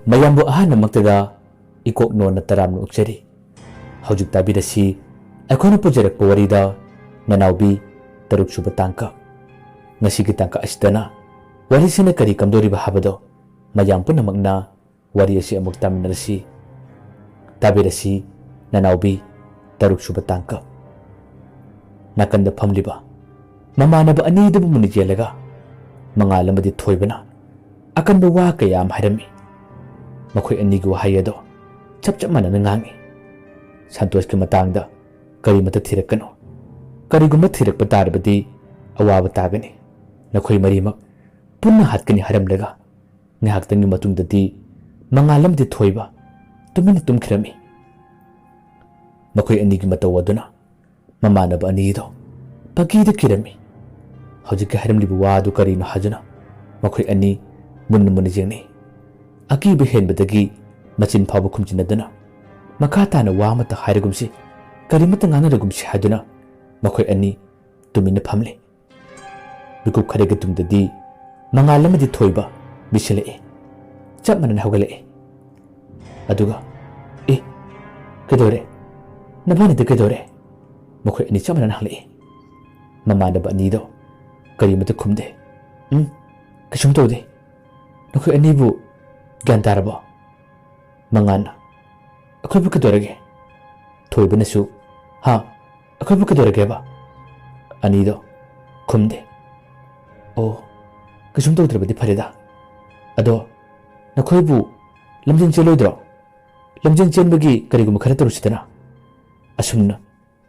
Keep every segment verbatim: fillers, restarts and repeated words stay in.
ꯃꯌꯥꯝꯕꯨ ꯑꯍꯥꯟꯕꯃꯛꯇꯗ ꯏꯀꯣꯛ ꯅꯣꯟꯅ ꯇꯔꯥꯝꯅ ꯑꯣꯛꯆꯔꯤ꯫ ꯍꯧꯖꯤꯛ ꯇꯥꯕꯤꯔꯁꯤ ꯑꯩꯈꯣꯏꯅ ꯄꯨꯖꯔꯛꯄ ꯋꯥꯔꯤꯗ ꯅꯅꯥꯎꯕꯤ ꯇꯔꯨꯛ ꯁꯨꯕ ꯇꯥꯡꯀꯛ꯫ ꯉꯁꯤꯒꯤ ꯇꯥꯡꯀꯛ ꯑꯁꯤꯗꯅ ꯋꯥꯔꯤꯁꯤꯅ ꯀꯔꯤ ꯀꯝꯗꯧꯔꯤꯕ ꯍꯥꯏꯕꯗꯣ ꯃꯌꯥꯝ ꯄꯨꯝꯅꯃꯛꯅ ꯋꯥꯔꯤ ꯑꯁꯤ ꯑꯃꯨꯛ ꯇꯥꯃꯤꯟꯅꯔꯁꯤ꯫ ꯇꯥꯕꯤꯔꯁꯤ ꯅꯅꯥꯎꯕꯤ ꯇꯔꯨꯛ ꯁꯨꯕ ꯇꯥꯡꯀꯛ꯫ ꯅꯥꯀꯟꯗ ꯐꯝꯂꯤꯕ ꯃꯃꯥꯟꯅꯕ ꯑꯅꯤꯗꯨꯕꯨ ꯃꯨꯟꯅ ꯌꯦꯡꯂꯒ ꯃꯉꯥꯜ ꯑꯃꯗꯤ ꯊꯣꯏꯕꯅ ꯑꯀꯟꯕ ꯋꯥ ꯀꯌꯥ ꯑꯃ ꯍꯥꯏꯔꯝꯃꯤ꯫ ꯃꯈꯣꯏ ꯑꯅꯤꯒꯤ ꯋꯥꯍꯩ ꯑꯗꯣ ꯆꯞ ꯆꯞ ꯃꯥꯟꯅꯅ ꯉꯥꯡꯏ꯫ ꯁꯟꯇꯣꯁꯀꯤ ꯃꯇꯥꯡꯗ ꯀꯔꯤꯃꯠꯇ ꯊꯤꯔꯛꯀꯅꯨ꯫ ꯀꯔꯤꯒꯨꯝꯕ ꯊꯤꯔꯛꯄ ꯇꯥꯔꯕꯗꯤ ꯑꯋꯥꯕ ꯇꯥꯒꯅꯤ꯫ ꯅꯈꯣꯏ ꯃꯔꯤꯃꯛ ꯄꯨꯟꯅ ꯍꯥꯠꯀꯅꯤ ꯍꯥꯏꯔꯝꯂꯒ ꯉꯥꯏꯍꯥꯛꯇꯪꯒꯤ ꯃꯇꯨꯡꯗꯗꯤ ꯃꯉꯥꯜ ꯑꯃꯗꯤ ꯊꯣꯏꯕ ꯇꯨꯃꯤꯟꯅ ꯇꯨꯝꯈꯤꯔꯝꯃꯤ꯫ ꯃꯈꯣꯏ ꯑꯅꯤꯒꯤ ꯃꯇꯧ ꯑꯗꯨꯅ ꯃꯃꯥꯟꯅꯕ ꯑꯅꯤꯗꯣ ꯄꯪꯀꯤꯗ ꯀꯤꯔꯝꯃꯤ꯫ ꯍꯧꯖꯤꯛꯀꯤ ꯍꯥꯏꯔꯝꯂꯤꯕ ꯋꯥ ꯑꯗꯨ ꯀꯔꯤꯅꯣ ꯍꯥꯏꯗꯨꯅ ꯃꯈꯣꯏ ꯑꯅꯤ ꯃꯨꯟꯅ ꯃꯨꯟꯅ ꯌꯦꯡꯅꯩ꯫ ꯑꯀꯤꯕ ꯍꯦꯟꯕꯗꯒꯤ ꯃꯆꯤꯟ ꯐꯥꯎꯕ ꯈꯨꯝꯖꯤꯟꯅꯗꯨꯅ ꯃꯈꯥ ꯇꯥꯅ ꯋꯥ ꯑꯃꯠꯇ ꯍꯥꯏꯔꯒꯨꯝꯁꯤ, ꯀꯔꯤꯃꯠꯇ ꯉꯥꯡꯅꯔꯒꯨꯝꯁꯤ ꯍꯥꯏꯗꯨꯅ ꯃꯈꯣꯏ ꯑꯅꯤ ꯇꯨꯃꯤꯟꯅ ꯐꯝꯂꯤ꯫ ꯃꯤꯀꯨꯞ ꯈꯔꯒꯤ ꯇꯨꯡꯗꯗꯤ ꯃꯉꯥꯜ ꯑꯃꯗꯤ ꯊꯣꯏꯕ ꯃꯤꯁꯤꯜꯂꯛꯏ꯫ ꯆꯞ ꯃꯥꯟꯅꯅ ꯍꯧꯒꯠꯂꯛꯏ꯫ ꯑꯗꯨꯒ, "ꯑꯦ, ꯀꯩꯗꯧꯔꯦ? ꯅꯕꯥꯅꯤꯗ ꯀꯩꯗꯧꯔꯦ?" ꯃꯈꯣꯏ ꯑꯅꯤ ꯆꯞ ꯃꯥꯟꯅꯅ ꯍꯪꯂꯛꯏ꯫ ꯃꯃꯥꯟꯅꯕ ꯑꯅꯤꯗꯣ ꯀꯔꯤꯃꯠꯇ ꯈꯨꯝꯗꯦ꯫ "ꯎꯝ, ꯀꯩꯁꯨꯝ ꯇꯧꯗꯦ꯫ ꯅꯈꯣꯏ ꯑꯅꯤꯕꯨ ꯒ꯭ꯌꯥꯟ ꯇꯥꯔꯕꯣ?" ꯃꯉꯥꯜꯅ, "ꯑꯩꯈꯣꯏꯕꯨ ꯀꯩꯗꯧꯔꯒꯦ?" ꯊꯣꯏꯕꯅꯁꯨ, "ꯍꯥ? ꯑꯩꯈꯣꯏꯕꯨ ꯀꯩꯗꯧꯔꯒꯦꯕ?" ꯑꯅꯤꯗꯣ ꯈꯨꯝꯗꯦ꯫ "ꯑꯣ, ꯀꯩꯁꯨꯝ ꯇꯧꯗ꯭ꯔꯕꯗꯤ ꯐꯔꯦꯗ꯫ ꯑꯗꯣ ꯅꯈꯣꯏꯕꯨ ꯂꯝꯖꯦꯟ ꯆꯦꯜꯂꯣꯏꯗ꯭ꯔꯣ? ꯂꯝꯖꯦꯟ ꯆꯦꯟꯕꯒꯤ ꯀꯔꯤꯒꯨꯝꯕ ꯈꯔ ꯇꯧꯔꯨꯁꯤꯗꯅ꯫ ꯑꯁꯨꯝꯅ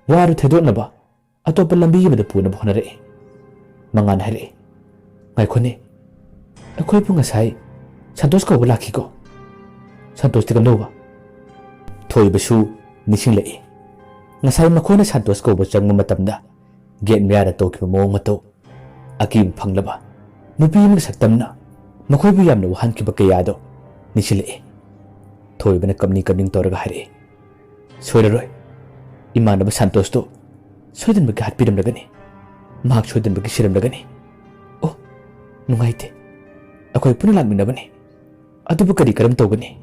ꯋꯥꯔꯨ ꯊꯦꯗꯣꯛꯅꯕ ꯑꯇꯣꯞꯄ ꯂꯝꯕꯤ ꯑꯃꯗ ꯄꯨꯅꯕ ꯍꯣꯠꯅꯔꯛꯏ꯫" ꯃꯉꯥꯜꯅ ꯍꯥꯏꯔꯛꯏ꯫ "ꯉꯥꯏꯈꯣꯅꯦ, ꯑꯩꯈꯣꯏꯕꯨ ꯉꯁꯥꯏ ꯁꯟꯇꯣꯁ ꯀꯧꯕ ꯂꯥꯛꯈꯤꯀꯣ꯫ ꯁꯟꯇꯣꯁꯇꯤ ꯀꯝꯗꯧꯕ?" ꯊꯣꯏꯕꯁꯨ ꯅꯤꯡꯁꯤꯡꯂꯛꯏ꯫ ꯉꯁꯥꯏ ꯃꯈꯣꯏꯅ ꯁꯟꯇꯣꯁ ꯀꯧꯕ ꯆꯪꯕ ꯃꯇꯝꯗ ꯒꯦꯠ ꯃꯌꯥꯗ ꯇꯧꯈꯤꯕ ꯃꯑꯣꯡ ꯃꯇꯧ, ꯑꯀꯤꯕ ꯐꯪꯂꯕ ꯅꯨꯄꯤ ꯑꯃꯒꯤ ꯁꯛꯇꯝꯅ ꯃꯈꯣꯏꯕꯨ ꯌꯥꯝꯅ ꯋꯥꯍꯟꯈꯤꯕ ꯀꯌꯥꯗꯣ ꯅꯤꯡꯁꯤꯡꯂꯛꯏ꯫ ꯊꯣꯏꯕꯅ ꯀꯞꯅꯤꯡ ꯀꯞꯅꯤꯡ ꯇꯧꯔꯒ ꯍꯥꯏꯔꯛꯏ, "ꯁꯣꯏꯔꯔꯣꯏ꯫ ꯏꯃꯥꯟꯅꯕ ꯁꯟꯇꯣꯁꯇꯣ ꯁꯣꯏꯗꯅꯃꯛꯀꯤ ꯍꯥꯠꯄꯤꯔꯝꯂꯒꯅꯤ꯫ ꯃꯍꯥꯛ ꯁꯣꯏꯗꯅꯃꯛꯀꯤ ꯁꯤꯔꯝꯂꯒꯅꯤ꯫ ꯑꯣ, ꯅꯨꯡꯉꯥꯏꯇꯦ꯫ ꯑꯩꯈꯣꯏ ꯄꯨꯟꯅ ꯂꯥꯛꯃꯤꯟꯅꯕꯅꯤ꯫" ꯑꯗꯨꯕꯨ ꯀꯔꯤ ꯀꯔꯝ ꯇꯧꯒꯅꯤ?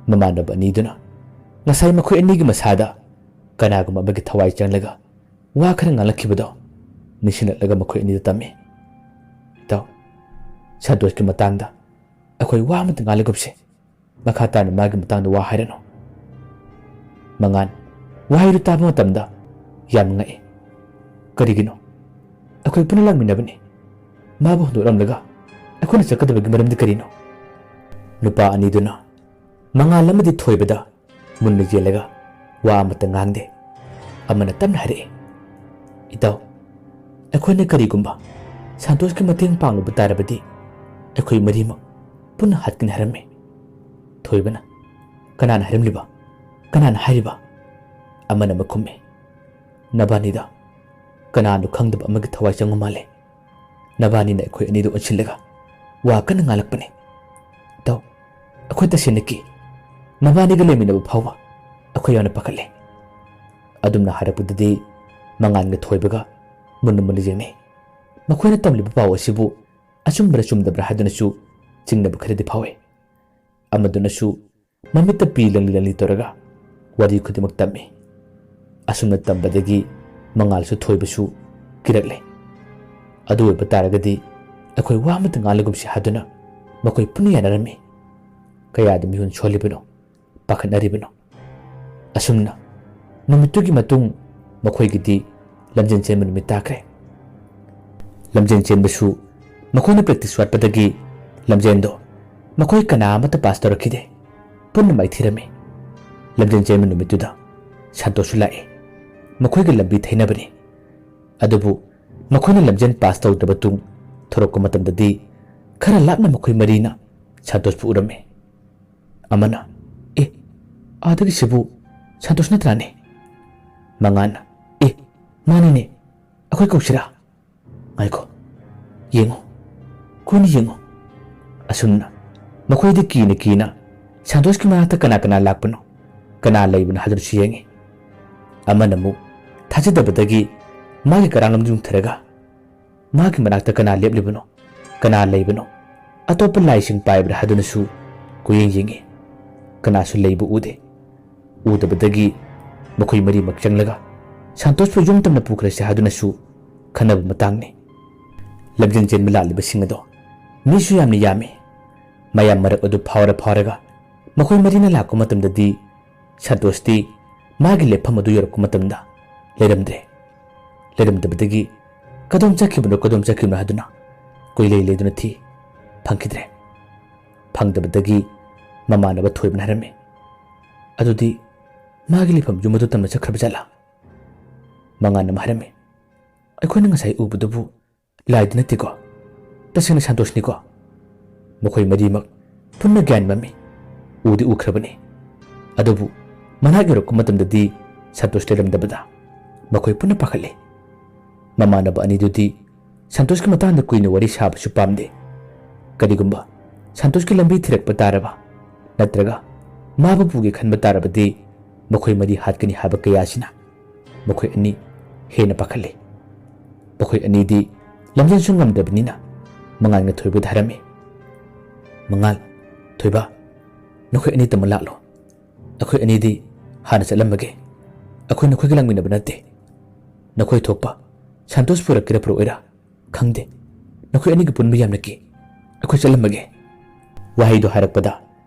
ꯃꯃꯥꯟꯅꯕ ꯑꯅꯤꯗꯨꯅ ꯉꯁꯥꯏ ꯃꯈꯣꯏ ꯑꯅꯤꯒꯤ ꯃꯁꯥꯗ ꯀꯅꯥꯒꯨꯝꯕ ꯑꯃꯒꯤ ꯊꯋꯥꯏ ꯆꯪꯂꯒ ꯋꯥ ꯈꯔ ꯉꯥꯡꯂꯛꯈꯤꯕꯗꯣ ꯅꯤꯡꯁꯤꯡꯂꯛꯂꯒ ꯃꯈꯣꯏ ꯑꯅꯤꯗ ꯇꯝꯃꯤ꯫ "ꯏꯇꯥꯎ, ꯁꯟꯇꯣꯁꯀꯤ ꯃꯇꯥꯡꯗ ꯑꯩꯈꯣꯏ ꯋꯥ ꯑꯃꯇ ꯉꯥꯡꯂꯒꯨꯝꯁꯦ꯫ ꯃꯈꯥ ꯇꯥꯅ ꯃꯥꯒꯤ ꯃꯇꯥꯡꯗ ꯋꯥ ꯍꯥꯏꯔꯅꯨ꯫" ꯃꯉꯥꯟ ꯋꯥꯍꯩꯗꯨ ꯇꯥꯕ ꯃꯇꯝꯗ ꯌꯥꯝ ꯉꯛꯏ꯫ "ꯀꯔꯤꯒꯤꯅꯣ? ꯑꯩꯈꯣꯏ ꯄꯨꯟꯅ ꯂꯥꯛꯃꯤꯟꯅꯕꯅꯤ꯫ ꯃꯥꯕꯨ ꯍꯨꯟꯗꯣꯛꯂꯝꯂꯒ ꯑꯩꯈꯣꯏꯅ ꯆꯠꯀꯗꯕꯒꯤ ꯃꯔꯝꯗꯤ ꯀꯔꯤꯅꯣ?" ꯅꯨꯄꯥ ꯑꯅꯤꯗꯨꯅ ꯃꯉꯥꯜ ꯑꯃꯗꯤ ꯊꯣꯏꯕꯗ ꯃꯨꯟꯅ ꯌꯦꯡꯂꯒ ꯋꯥ ꯑꯃꯠꯇ ꯉꯥꯡꯗꯦ꯫ ꯑꯃꯅ ꯇꯞꯅ ꯍꯥꯏꯔꯛꯏ, "ꯏꯇꯥꯎ, ꯑꯩꯈꯣꯏꯅ ꯀꯔꯤꯒꯨꯝꯕ ꯁꯟꯇꯣꯁꯀꯤ ꯃꯇꯦꯡ ꯄꯥꯡꯂꯨꯕ ꯇꯥꯔꯕꯗꯤ ꯑꯩꯈꯣꯏ ꯃꯔꯤꯃꯛ ꯄꯨꯟꯅ ꯍꯥꯠꯀꯅꯤ ꯍꯥꯏꯔꯝꯃꯤ꯫" ꯊꯣꯏꯕꯅ, "ꯀꯅꯥꯅ ꯍꯥꯏꯔꯝꯂꯤꯕ? ꯀꯅꯥꯅ ꯍꯥꯏꯔꯤꯕ?" ꯑꯃꯅ ꯑꯃ ꯈꯨꯝꯃꯤ, "ꯅꯕꯥꯅꯤꯗ ꯀꯅꯥꯅꯣ ꯈꯪꯗꯕ ꯑꯃꯒꯤ ꯊꯋꯥꯏ ꯆꯪꯕ ꯃꯥꯜꯂꯦ꯫ ꯅꯕꯥꯅꯤꯅ ꯑꯩꯈꯣꯏ ꯑꯅꯤꯗꯨ ꯑꯣꯟꯁꯤꯜꯂꯒ ꯋꯥ ꯀꯟꯅ ꯉꯥꯡꯂꯛꯄꯅꯤ꯫ ꯏꯇꯥꯎ, ꯑꯩꯈꯣꯏ ꯇꯁꯦꯡꯅ ꯀꯤ꯫ ꯅꯕꯥꯅꯤꯒ ꯂꯩꯃꯤꯟꯅꯕ ꯐꯥꯎꯕ ꯑꯩꯈꯣꯏ ꯌꯥꯝꯅ ꯄꯥꯈꯠꯂꯦ꯫" ꯑꯗꯨꯝꯅ ꯍꯥꯏꯔꯛꯄꯗꯗꯤ ꯃꯉꯥꯟꯒ ꯊꯣꯏꯕꯒ ꯃꯨꯟꯅ ꯃꯨꯟꯅ ꯌꯦꯡꯅꯩ꯫ ꯃꯈꯣꯏꯅ ꯇꯝꯂꯤꯕ ꯄꯥꯎ ꯑꯁꯤꯕꯨ ꯑꯆꯨꯝꯕꯔ ꯆꯨꯝꯗꯕ꯭ꯔꯥ ꯍꯥꯏꯗꯨꯅꯁꯨ ꯆꯤꯡꯅꯕ ꯈꯔꯗꯤ ꯐꯥꯎꯏ꯫ ꯑꯃꯗꯨꯅꯁꯨ ꯃꯃꯤꯠꯇ ꯄꯤ ꯂꯪꯂꯤ ꯂꯪꯂꯤ ꯇꯧꯔꯒ ꯋꯥꯔꯤ ꯈꯨꯗꯤꯡꯃꯛ ꯇꯝꯃꯤ꯫ ꯑꯁꯨꯝꯅ ꯇꯝꯕꯗꯒꯤ ꯃꯉꯥꯜꯁꯨ ꯊꯣꯏꯕꯁꯨ ꯀꯤꯔꯛꯂꯦ꯫ ꯑꯗꯨ ꯑꯣꯏꯕ ꯇꯥꯔꯒꯗꯤ ꯑꯩꯈꯣꯏ ꯋꯥ ꯑꯃꯇ ꯉꯥꯡꯂꯒꯨꯝꯁꯤ ꯍꯥꯏꯗꯨꯅ ꯃꯈꯣꯏ ꯄꯨꯟꯅ ꯌꯥꯅꯔꯝꯃꯤ꯫ ꯀꯌꯥꯗ ꯃꯤꯍꯨꯟ ꯁꯣꯜꯂꯤꯕꯅꯣ, ꯄꯥꯈꯠꯅꯔꯤꯕꯅꯣ? ꯑꯁꯨꯝꯅ ꯅꯨꯃꯤꯠꯇꯨꯒꯤ ꯃꯇꯨꯡ ꯃꯈꯣꯏꯒꯤꯗꯤ ꯂꯝꯖꯦꯟ ꯆꯦꯟꯕ ꯅꯨꯃꯤꯠ ꯇꯥꯈ꯭ꯔꯦ꯫ ꯂꯝꯖꯦꯟ ꯆꯦꯟꯕꯁꯨ ꯃꯈꯣꯏꯅ practice ꯋꯥꯠꯄꯗꯒꯤ ꯂꯝꯖꯦꯟꯗꯣ ꯃꯈꯣꯏ ꯀꯅꯥ ꯑꯃꯠꯇ pass ꯇꯧꯔꯛꯈꯤꯗꯦ꯫ ꯄꯨꯟꯅ ꯃꯥꯏꯊꯤꯔꯝꯃꯤ꯫ ꯂꯝꯖꯦꯟ ꯆꯦꯟꯕ ꯅꯨꯃꯤꯠꯇꯨꯗ ꯁꯟꯇꯣꯁꯁꯨ ꯂꯥꯛꯏ꯫ ꯃꯈꯣꯏꯒ ꯂꯝꯕꯤ ꯊꯩꯅꯕꯅꯤ꯫ ꯑꯗꯨꯕꯨ ꯃꯈꯣꯏꯅ ꯂꯝꯖꯦꯟ pass ꯇꯧꯗ꯭ꯔꯕ ꯇꯨꯡ ꯊꯣꯔꯛꯄ ꯃꯇꯝꯗꯗꯤ ꯈꯔ ꯂꯥꯞꯅ ꯃꯈꯣꯏ ꯃꯔꯤꯅ ꯁꯟꯇꯣꯁꯄꯨ ꯎꯔꯝꯃꯤ꯫ ꯑꯃꯅ, "ꯑꯦ, ꯑꯥꯗꯒꯤꯁꯤꯕꯨ ꯁꯟꯇꯣꯁ ꯅꯠꯇ꯭ꯔꯥꯅꯦ?" ꯃꯉꯥꯟꯅ, "ꯑꯦ, ꯃꯥꯅꯤꯅꯦ, ꯑꯩꯈꯣꯏ ꯀꯧꯁꯤꯔꯥ? ꯉꯥꯏꯈꯣ, ꯌꯦꯡꯉꯣ, ꯀꯣꯟꯅ ꯌꯦꯡꯉꯣ꯫" ꯑꯁꯨꯝꯅ ꯃꯈꯣꯏꯗꯤ ꯀꯤꯅ ꯀꯤꯅ ꯁꯟꯇꯣꯁꯀꯤ ꯃꯅꯥꯛꯇ ꯀꯅꯥ ꯀꯅꯥ ꯂꯥꯛꯄꯅꯣ, ꯀꯅꯥ ꯂꯩꯕꯅꯣ ꯍꯥꯏꯗꯨꯅꯁꯨ ꯌꯦꯡꯉꯤ꯫ ꯑꯃꯅ ꯑꯃꯨꯛ ꯊꯥꯖꯗꯕꯗꯒꯤ ꯃꯥꯒꯤ ꯀꯔꯥꯡ ꯂꯝꯗ ꯌꯨꯡꯊꯔꯒ ꯃꯥꯒꯤ ꯃꯅꯥꯛꯇ ꯀꯅꯥ ꯂꯦꯞꯂꯤꯕꯅꯣ, ꯀꯅꯥ ꯂꯩꯕꯅꯣ, ꯑꯇꯣꯞꯄ ꯂꯥꯏꯁꯤꯡ ꯄꯥꯏꯕ꯭ꯔꯥ ꯍꯥꯏꯗꯨꯅꯁꯨ ꯀꯣꯏꯌꯦꯡ ꯌꯦꯡꯉꯤ꯫ ꯀꯅꯥꯁꯨ ꯂꯩꯕ ꯎꯗꯦ꯫ ꯎꯗꯕꯗꯒꯤ ꯃꯈꯣꯏ ꯃꯔꯤꯃꯛ ꯆꯪꯂꯒ ꯁꯥꯟꯇꯣꯁꯄꯨ ꯌꯨꯝ ꯇꯝꯅ ꯄꯨꯈ꯭ꯔꯁꯤ ꯍꯥꯏꯗꯨꯅꯁꯨ ꯈꯟꯅꯕ ꯃꯇꯥꯡꯅꯤ꯫ ꯂꯝꯖꯦꯟ ꯆꯦꯟꯕ ꯂꯥꯛꯂꯤꯕꯁꯤꯡ ꯑꯗꯣ ꯃꯤꯁꯨ ꯌꯥꯝꯅ ꯌꯥꯝꯃꯤ꯫ ꯃꯌꯥꯝ ꯃꯔꯛ ꯑꯗꯨ ꯐꯥꯎꯔ ꯐꯥꯎꯔꯒ ꯃꯈꯣꯏ ꯃꯔꯤꯅ ꯂꯥꯛꯄ ꯃꯇꯝꯗꯗꯤ ꯁꯟꯇꯣꯁꯇꯤ ꯃꯥꯒꯤ ꯂꯦꯞꯐꯝ ꯑꯗꯨ ꯌꯧꯔꯛꯄ ꯃꯇꯝꯗ ꯂꯩꯔꯝꯗ꯭ꯔꯦ꯫ ꯂꯩꯔꯝꯗꯕꯗꯒꯤ ꯀꯗꯣꯝ ꯆꯠꯈꯤꯕꯅꯣ, ꯀꯗꯣꯝ ꯆꯠꯈꯤꯕꯅꯣ ꯍꯥꯏꯗꯨꯅ ꯀꯣꯏꯂꯩ ꯂꯩꯗꯨꯅ ꯊꯤ꯫ ꯐꯪꯈꯤꯗ꯭ꯔꯦ꯫ ꯐꯪꯗꯕꯗꯒꯤ ꯃꯃꯥꯟꯅꯕ ꯊꯣꯏꯕꯅ ꯍꯥꯏꯔꯝꯃꯤ, "ꯑꯗꯨꯗꯤ ꯃꯥꯒꯤ ꯂꯩꯐꯝ ꯌꯨꯝ ꯑꯗꯨ ꯇꯝꯅ ꯆꯠꯈ꯭ꯔꯕ ꯖꯥꯠꯂꯥ?" ꯃꯉꯥꯟꯅ ꯑꯃ ꯍꯥꯏꯔꯝꯃꯤ, "ꯑꯩꯈꯣꯏꯅ ꯉꯁꯥꯏ ꯎꯕꯗꯨꯕꯨ ꯂꯥꯏꯗꯤ ꯅꯠꯇꯦꯀꯣ? ꯇꯁꯦꯡꯅ ꯁꯟꯇꯣꯁꯅꯤꯀꯣ?" ꯃꯈꯣꯏ ꯃꯔꯤꯃꯛ ꯄꯨꯟꯅ ꯒ꯭ꯌꯥꯟ ꯃꯝꯃꯤ꯫ ꯎꯗꯤ ꯎꯈ꯭ꯔꯕꯅꯤ, ꯑꯗꯨꯕꯨ ꯃꯅꯥꯛ ꯌꯧꯔꯛꯄ ꯃꯇꯝꯗꯗꯤ ꯁꯟꯇꯣꯁ ꯂꯩꯔꯝꯗꯕꯗ ꯃꯈꯣꯏ ꯄꯨꯟꯅ ꯄꯥꯈꯠꯂꯤ꯫ ꯃꯃꯥꯟꯅꯕ ꯑꯅꯤꯗꯨꯗꯤ ꯁꯟꯇꯣꯁꯀꯤ ꯃꯇꯥꯡꯗ ꯀꯨꯏꯅ ꯋꯥꯔꯤ ꯁꯥꯕꯁꯨ ꯄꯥꯝꯗꯦ꯫ ꯀꯔꯤꯒꯨꯝꯕ ꯁꯟꯇꯣꯁꯀꯤ ꯂꯝꯕꯤ ꯊꯤꯔꯛꯄ ꯇꯥꯔꯕ, ꯅꯠꯇ꯭ꯔꯒ ꯃꯥꯕꯨ ꯄꯨꯒꯦ ꯈꯟꯕ ꯇꯥꯔꯕꯗꯤ ꯃꯈꯣꯏ ꯃꯔꯤ ꯍꯥꯠꯀꯅꯤ ꯍꯥꯏꯕ ꯀꯌꯥꯁꯤꯅ ꯃꯈꯣꯏ ꯑꯅꯤ ꯍꯦꯟꯅ ꯄꯥꯈꯠꯂꯤ꯫ ꯃꯈꯣꯏ ꯑꯅꯤꯗꯤ ꯂꯝꯖꯦꯟꯁꯨ ꯉꯝꯗꯕꯅꯤꯅ ꯃꯉꯥꯜꯅ ꯊꯣꯏꯕꯗ ꯍꯥꯏꯔꯝꯃꯤ, "ꯃꯉꯥꯜ, ꯊꯣꯏꯕ, ꯅꯈꯣꯏ ꯑꯅꯤ ꯇꯝꯃ ꯂꯥꯛꯂꯣ꯫ ꯑꯩꯈꯣꯏ ꯑꯅꯤꯗꯤ ꯍꯥꯟꯅ ꯆꯠꯂꯝꯃꯒꯦ꯫ ꯑꯩꯈꯣꯏ ꯅꯈꯣꯏꯒ ꯂꯥꯛꯃꯤꯟꯅꯕ ꯅꯠꯇꯦ꯫ ꯅꯈꯣꯏ ꯊꯣꯛꯄ ꯁꯟꯇꯣꯁ ꯄꯨꯔꯛꯀꯦꯔꯥ ꯄꯨꯔꯛꯑꯣꯏꯔꯥ ꯈꯪꯗꯦ꯫ ꯅꯈꯣꯏ ꯑꯅꯤꯒ ꯄꯨꯟꯕ ꯌꯥꯝꯅ ꯀꯤ꯫ ꯑꯩꯈꯣꯏ ꯆꯠꯂꯝꯃꯒꯦ꯫" ꯋꯥꯍꯩꯗꯨ ꯍꯥꯏꯔꯛꯄꯗ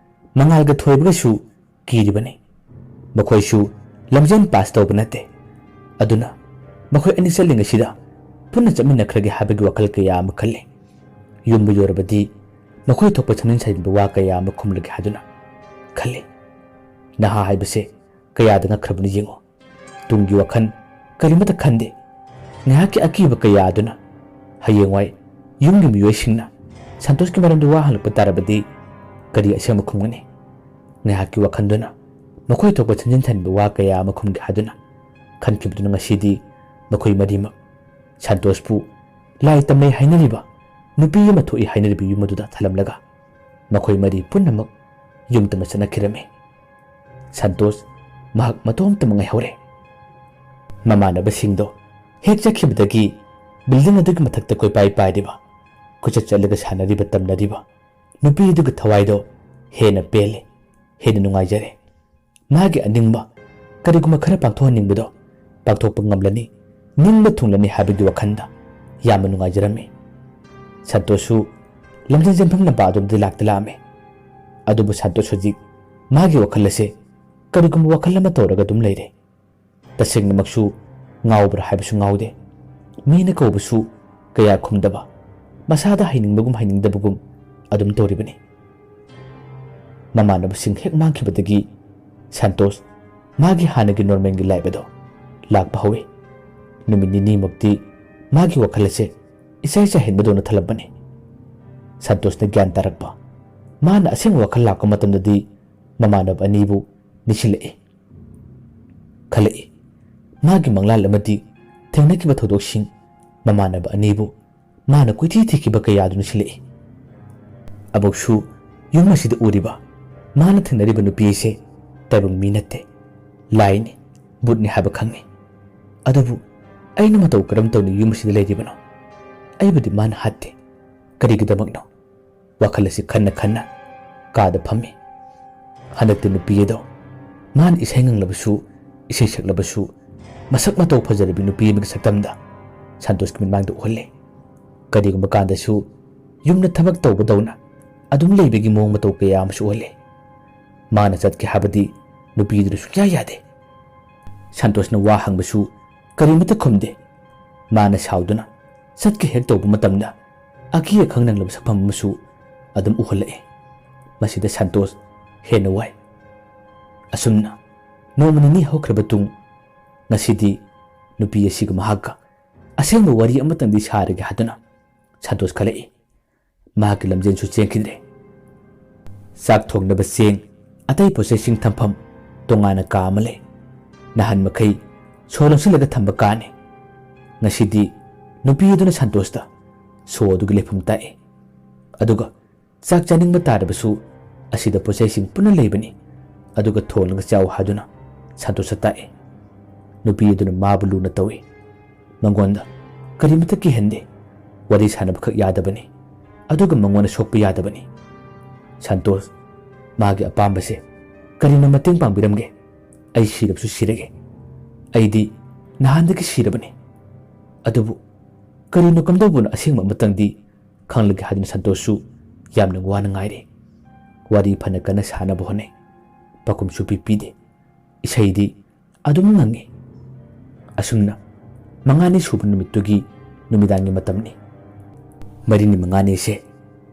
ꯃꯉꯥꯜꯒ ꯊꯣꯏꯕꯒꯁꯨ ꯀꯤꯔꯤꯕꯅꯤ꯫ ꯃꯈꯣꯏꯁꯨ ꯂꯝꯖꯦꯟ ꯄꯥꯁ ꯇꯧꯕ ꯅꯠꯇꯦ꯫ ꯑꯗꯨꯅ ꯃꯈꯣꯏ ꯑꯅꯤ ꯆꯠꯂꯤꯉꯩꯁꯤꯗ ꯄꯨꯟꯅ ꯆꯠꯃꯤꯟꯅꯈ꯭ꯔꯒꯦ ꯍꯥꯏꯕꯒꯤ ꯋꯥꯈꯜ ꯀꯌꯥ ꯑꯃ ꯈꯜꯂꯤ꯫ ꯌꯨꯝꯕꯨ ꯌꯧꯔꯕꯗꯤ ꯃꯈꯣꯏ ꯊꯣꯛꯄ ꯁꯦꯝꯖꯤꯟ ꯁꯥꯖꯤꯟꯕ ꯋꯥ ꯀꯌꯥ ꯑꯃ ꯈꯨꯝꯂꯒꯦ ꯍꯥꯏꯗꯨꯅ ꯈꯜꯂꯤ꯫ ꯅꯍꯥ ꯍꯥꯏꯕꯁꯦ ꯀꯌꯥꯗ ꯉꯛꯈ꯭ꯔꯕꯅꯤ ꯌꯦꯡꯉꯨ꯫ ꯇꯨꯡꯒꯤ ꯋꯥꯈꯜ ꯀꯔꯤꯃꯠꯇ ꯈꯟꯗꯦ꯫ ꯉꯥꯏꯍꯥꯛꯀꯤ ꯑꯀꯤꯕ ꯀꯌꯥ ꯑꯗꯨꯅ ꯍꯌꯦꯡꯋꯥꯏ ꯌꯨꯝꯒꯤ ꯃꯤꯑꯣꯏꯁꯤꯡꯅ ꯁꯟꯇꯣꯁꯀꯤ ꯃꯔꯝꯗ ꯋꯥ ꯍꯪꯂꯛꯄ ꯇꯥꯔꯕꯗꯤ ꯀꯔꯤ ꯑꯁꯦꯡꯕ ꯈꯨꯝꯒꯅꯤ? ꯉꯥꯏꯍꯥꯛꯀꯤ ꯋꯥꯈꯜꯗꯨꯅ ꯃꯈꯣꯏ ꯊꯣꯛꯄ ꯁꯦꯝꯖꯤꯟ ꯁꯥꯖꯤꯟꯕ ꯋꯥ ꯀꯌꯥ ꯑꯃ ꯈꯨꯝꯒꯦ ꯍꯥꯏꯗꯨꯅ ꯈꯟꯈꯤꯕꯗꯨꯅ ꯉꯁꯤꯗꯤ ꯃꯈꯣꯏ ꯃꯔꯤꯃꯛ ꯁꯟꯇꯣꯁꯄꯨ ꯂꯥꯏ ꯇꯝꯅꯩ ꯍꯥꯏꯅꯔꯤꯕ, ꯅꯨꯄꯤ ꯑꯃ ꯊꯣꯛꯏ ꯍꯥꯏꯅꯔꯤꯕ ꯌꯨꯝ ꯑꯗꯨꯗ ꯊꯜꯂꯝꯂꯒ ꯃꯈꯣꯏ ꯃꯔꯤ ꯄꯨꯝꯅꯃꯛ ꯌꯨꯝ ꯇꯝꯅ ꯆꯠꯅꯈꯤꯔꯝꯃꯤ꯫ ꯁꯟꯇꯣꯁ ꯃꯍꯥꯛ ꯃꯇꯣꯝꯇꯃꯛ ꯉꯥꯏꯍꯧꯔꯦ꯫ ꯃꯃꯥꯟꯅꯕꯁꯤꯡꯗꯣ ꯍꯦꯛ ꯆꯠꯈꯤꯕꯗꯒꯤ ꯕꯤꯜꯗꯤꯡ ꯑꯗꯨꯒꯤ ꯃꯊꯛꯇ ꯀꯣꯏꯄꯥꯏ ꯄꯥꯏꯔꯤꯕ ꯀꯣꯏꯆꯠ ꯆꯠꯂꯒ ꯁꯥꯟꯅꯔꯤꯕ ꯇꯝꯅꯔꯤꯕ ꯅꯨꯄꯤꯗꯨꯒꯤ ꯊꯋꯥꯏꯗꯣ ꯍꯦꯟꯅ ꯄꯦꯜꯂꯦ, ꯍꯦꯟꯅ ꯅꯨꯡꯉꯥꯏꯖꯔꯦ꯫ ꯃꯥꯒꯤ ꯑꯅꯤꯡꯕ ꯀꯔꯤꯒꯨꯝꯕ ꯈꯔ ꯄꯥꯡꯊꯣꯛꯍꯟꯅꯤꯡꯕꯗꯣ ꯄꯥꯡꯊꯣꯛꯄ ꯉꯝꯂꯅꯤ, ꯅꯤꯡꯕ ꯊꯨꯡꯂꯅꯤ ꯍꯥꯏꯕꯒꯤ ꯋꯥꯈꯜꯗ ꯌꯥꯝꯅ ꯅꯨꯡꯉꯥꯏꯖꯔꯝꯃꯤ꯫ ꯁꯟꯇꯣꯁꯁꯨ ꯂꯝꯖꯦꯟ ꯆꯦꯟꯐꯝ ꯂꯝꯄꯥꯛ ꯑꯗꯨꯗ ꯂꯥꯛꯇꯤ ꯂꯥꯛꯑꯝꯃꯤ꯫ ꯑꯗꯨꯕꯨ ꯁꯟꯇꯣꯁ ꯍꯧꯖꯤꯛ ꯃꯥꯒꯤ ꯋꯥꯈꯜ ꯑꯁꯦ ꯀꯔꯤꯒꯨꯝꯕ ꯋꯥꯈꯜ ꯑꯃ ꯇꯧꯔꯒ ꯑꯗꯨꯝ ꯂꯩꯔꯦ꯫ ꯇꯁꯦꯡꯅꯃꯛꯁꯨ ꯉꯥꯎꯕ꯭ꯔꯥ ꯍꯥꯏꯕꯁꯨ ꯉꯥꯎꯗꯦ꯫ ꯃꯤꯅ ꯀꯧꯕꯁꯨ ꯀꯌꯥ ꯈꯨꯝꯗꯕ, ꯃꯁꯥꯗ ꯍꯩꯅꯤꯡꯕꯒꯨꯝ ꯍꯩꯅꯤꯡꯗꯕꯒꯨꯝ ꯑꯗꯨꯝ ꯇꯧꯔꯤꯕꯅꯤ꯫ ꯃꯃꯥꯟꯅꯕꯁꯤꯡ ꯍꯦꯛ ꯃꯥꯡꯈꯤꯕꯗꯒꯤ ꯁꯟꯇꯣꯁ ꯃꯥꯒꯤ ꯍꯥꯟꯅꯒꯤ ꯅꯣꯔꯃꯦꯜꯒꯤ ꯂꯥꯏꯐ ꯑꯗꯣ ꯂꯥꯛꯄ ꯍꯧꯏ꯫ ꯅꯨꯃꯤꯠ ꯅꯤꯅꯤꯃꯨꯛꯇꯤ ꯃꯥꯒꯤ ꯋꯥꯈꯜ ꯑꯁꯦ ꯏꯆꯥꯏ ꯆꯥꯏꯍꯟꯕꯗꯧꯅ ꯊꯜꯂꯝꯕꯅꯤ꯫ ꯁꯟꯇꯣꯁꯅ ꯒ꯭ꯌꯥꯟ ꯇꯥꯔꯛꯄ, ꯃꯥꯅ ꯑꯁꯦꯡꯕ ꯋꯥꯈꯜ ꯂꯥꯛꯄ ꯃꯇꯝꯗꯗꯤ ꯃꯃꯥꯟꯅꯕ ꯑꯅꯤꯕꯨ ꯅꯤꯡꯁꯤꯡꯂꯛꯏ꯫ ꯈꯜꯂꯛꯏ꯫ ꯃꯥꯒꯤ ꯃꯪꯂꯥꯟ ꯑꯃꯗꯤ ꯊꯦꯡꯅꯈꯤꯕ ꯊꯧꯗꯣꯛꯁꯤꯡ, ꯃꯃꯥꯟꯅꯕ ꯑꯅꯤꯕꯨ ꯃꯥꯅ ꯀꯣꯏꯊꯤ ꯊꯤꯈꯤꯕ ꯀꯌꯥꯗꯨ ꯅꯤꯡꯁꯤꯡꯂꯛꯏ꯫ ꯑꯃꯨꯛꯁꯨ ꯌꯨꯝ ꯑꯁꯤꯗ ꯎꯔꯤꯕ, ꯃꯥꯅ ꯊꯦꯡꯅꯔꯤꯕ ꯅꯨꯄꯤ ꯑꯁꯦ ꯇꯥꯏꯕꯪ ꯃꯤ ꯅꯠꯇꯦ, ꯂꯥꯏꯅꯤ, ꯚꯨꯠꯅꯤ ꯍꯥꯏꯕ ꯈꯪꯏ꯫ ꯑꯗꯨꯕꯨ ꯑꯩꯅ ꯃꯇꯧ ꯀꯔꯝ ꯇꯧꯅ ꯌꯨꯝ ꯑꯁꯤꯗ ꯂꯩꯔꯤꯕꯅꯣ? ꯑꯩꯕꯨꯗꯤ ꯃꯥꯅ ꯍꯥꯠꯇꯦ꯫ ꯀꯔꯤꯒꯤꯗꯃꯛꯅꯣ? ꯋꯥꯈꯜ ꯑꯁꯤ ꯈꯟꯅ ꯈꯟꯅ ꯀꯥꯗ ꯐꯝꯃꯤ꯫ ꯍꯟꯗꯛꯇꯤ ꯅꯨꯄꯤ ꯑꯗꯣ ꯃꯥꯅ ꯏꯁꯩ ꯉꯪꯂꯕꯁꯨ, ꯏꯁꯩ ꯁꯛꯂꯕꯁꯨ, ꯃꯁꯛ ꯃꯇꯧ ꯐꯖꯔꯕꯤ ꯅꯨꯄꯤ ꯑꯃꯒꯤ ꯁꯛꯇꯝꯗ ꯁꯟꯇꯣꯁꯀꯤ ꯃꯤꯠꯃꯥꯡꯗ ꯎꯍꯜꯂꯦ꯫ ꯀꯔꯤꯒꯨꯝꯕ ꯀꯥꯟꯗꯁꯨ ꯌꯨꯝꯗ ꯊꯕꯛ ꯇꯧꯕꯗꯧꯅ ꯑꯗꯨꯝ ꯂꯩꯕꯒꯤ ꯃꯑꯣꯡ ꯃꯇꯧ ꯀꯌꯥ ꯑꯃꯁꯨ ꯎꯍꯜꯂꯦ꯫ ꯃꯥꯅ ꯆꯠꯀꯦ ꯍꯥꯏꯕꯗꯤ ꯅꯨꯄꯤꯗꯨꯅ ꯁꯨꯡꯌꯥ ꯌꯥꯗꯦ꯫ ꯁꯟꯇꯣꯁꯅ ꯋꯥ ꯍꯪꯕꯁꯨ ꯀꯔꯤꯃꯠꯇ ꯈꯨꯝꯗꯦ꯫ ꯃꯥꯅ ꯁꯥꯎꯗꯨꯅ ꯆꯠꯀꯦ ꯍꯦꯛ ꯇꯧꯕ ꯃꯇꯝꯗ ꯑꯀꯤ ꯑꯈꯪ ꯅꯪꯂꯕ ꯁꯛꯐꯝ ꯑꯃꯁꯨ ꯑꯗꯨꯝ ꯎꯍꯜꯂꯛꯏ꯫ ꯃꯁꯤꯗ ꯁꯟꯇꯣꯁ ꯍꯦꯟꯅ ꯋꯥꯏ꯫ ꯑꯁꯨꯝꯅ ꯅꯣꯡꯃ ꯅꯤꯅꯤ ꯍꯧꯈ꯭ꯔꯕ ꯇꯨꯡ, ꯉꯁꯤꯗꯤ ꯅꯨꯄꯤ ꯑꯁꯤꯒ ꯃꯍꯥꯛꯀ ꯑꯁꯦꯡꯕ ꯋꯥꯔꯤ ꯑꯃꯇꯪꯗꯤ ꯁꯥꯔꯒꯦ ꯍꯥꯏꯗꯨꯅ ꯁꯟꯇꯣꯁ ꯈꯜꯂꯛꯏ꯫ ꯃꯍꯥꯛꯀꯤ ꯂꯝꯖꯦꯟꯁꯨ ꯆꯦꯟꯈꯤꯗ꯭ꯔꯦ꯫ ꯆꯥꯛ ꯊꯣꯡꯅꯕ ꯆꯦꯡ, ꯑꯇꯩ ꯄꯣꯠꯆꯩꯁꯤꯡ ꯊꯝꯐꯝ ꯇꯣꯉꯥꯟꯅ ꯀꯥ ꯑꯃ ꯂꯩ꯫ ꯅꯍꯥꯟ ꯃꯈꯩ ꯁꯣ ꯂꯣꯟꯁꯤꯜꯂꯒ ꯊꯝꯕ ꯀꯥꯅꯤ꯫ ꯉꯁꯤꯗꯤ ꯅꯨꯄꯤ ꯑꯗꯨꯅ ꯁꯟꯇꯣꯁꯇ ꯁꯣ ꯑꯗꯨꯒꯤ ꯂꯩꯐꯝ ꯇꯥꯛꯏ꯫ ꯑꯗꯨꯒ ꯆꯥꯛ ꯆꯥꯅꯤꯡꯕ ꯇꯥꯔꯕꯁꯨ ꯑꯁꯤꯗ ꯄꯣꯠꯆꯩꯁꯤꯡ ꯄꯨꯟꯅ ꯂꯩꯕꯅꯤ, ꯑꯗꯨꯒ ꯊꯣꯡꯂꯒ ꯆꯥꯎ ꯍꯥꯏꯗꯨꯅ ꯁꯟꯇꯣꯁꯇ ꯇꯥꯛꯏ꯫ ꯅꯨꯄꯤ ꯑꯗꯨꯅ ꯃꯥꯕꯨ ꯂꯨꯅ ꯇꯧꯏ꯫ ꯃꯉꯣꯟꯗ ꯀꯔꯤꯃꯠꯇ ꯀꯤꯍꯟꯗꯦ꯫ ꯋꯥꯔꯤ ꯁꯥꯟꯅꯕꯈꯛ ꯌꯥꯗꯕꯅꯤ꯫ ꯑꯗꯨꯒ ꯃꯉꯣꯟꯗ ꯁꯣꯛꯄ ꯌꯥꯗꯕꯅꯤ꯫ ꯁꯟꯇꯣꯁ, ꯃꯥꯒꯤ ꯑꯄꯥꯝꯕꯁꯦ ꯀꯔꯤꯅ ꯃꯇꯦꯡ ꯄꯥꯡꯕꯤꯔꯝꯒꯦ? ꯑꯩ ꯁꯤꯔꯕꯁꯨ ꯁꯤꯔꯒꯦ꯫ ꯑꯩꯗꯤ ꯅꯍꯥꯟꯗꯒꯤ ꯁꯤꯔꯕꯅꯤ꯫ ꯑꯗꯨꯕꯨ ꯀꯔꯤꯅꯣ ꯀꯝꯗꯧꯕꯅꯣ ꯑꯁꯦꯡꯕ ꯑꯃꯇꯪꯗꯤ ꯈꯪꯂꯒꯦ ꯍꯥꯏꯗꯨꯅ ꯁꯟꯇꯣꯁꯁꯨ ꯌꯥꯝꯅ ꯋꯥꯅ ꯉꯥꯏꯔꯤ꯫ ꯋꯥꯔꯤ ꯐꯅ ꯀꯟꯅ ꯁꯥꯅꯕ ꯍꯣꯠꯅꯩ꯫ ꯄꯥꯎꯈꯨꯝꯁꯨ ꯄꯤꯕꯤꯗꯦ꯫ ꯏꯁꯩꯗꯤ ꯑꯗꯨꯝ ꯉꯪꯉꯤ꯫ ꯑꯁꯨꯝꯅ ꯃꯉꯥꯅꯤ ꯁꯨꯕ ꯅꯨꯃꯤꯠꯇꯨꯒꯤ ꯅꯨꯃꯤꯗꯥꯡꯒꯤ ꯃꯇꯝꯅꯤ꯫ ꯃꯔꯤꯅꯤ ꯃꯉꯥꯅꯤꯁꯦ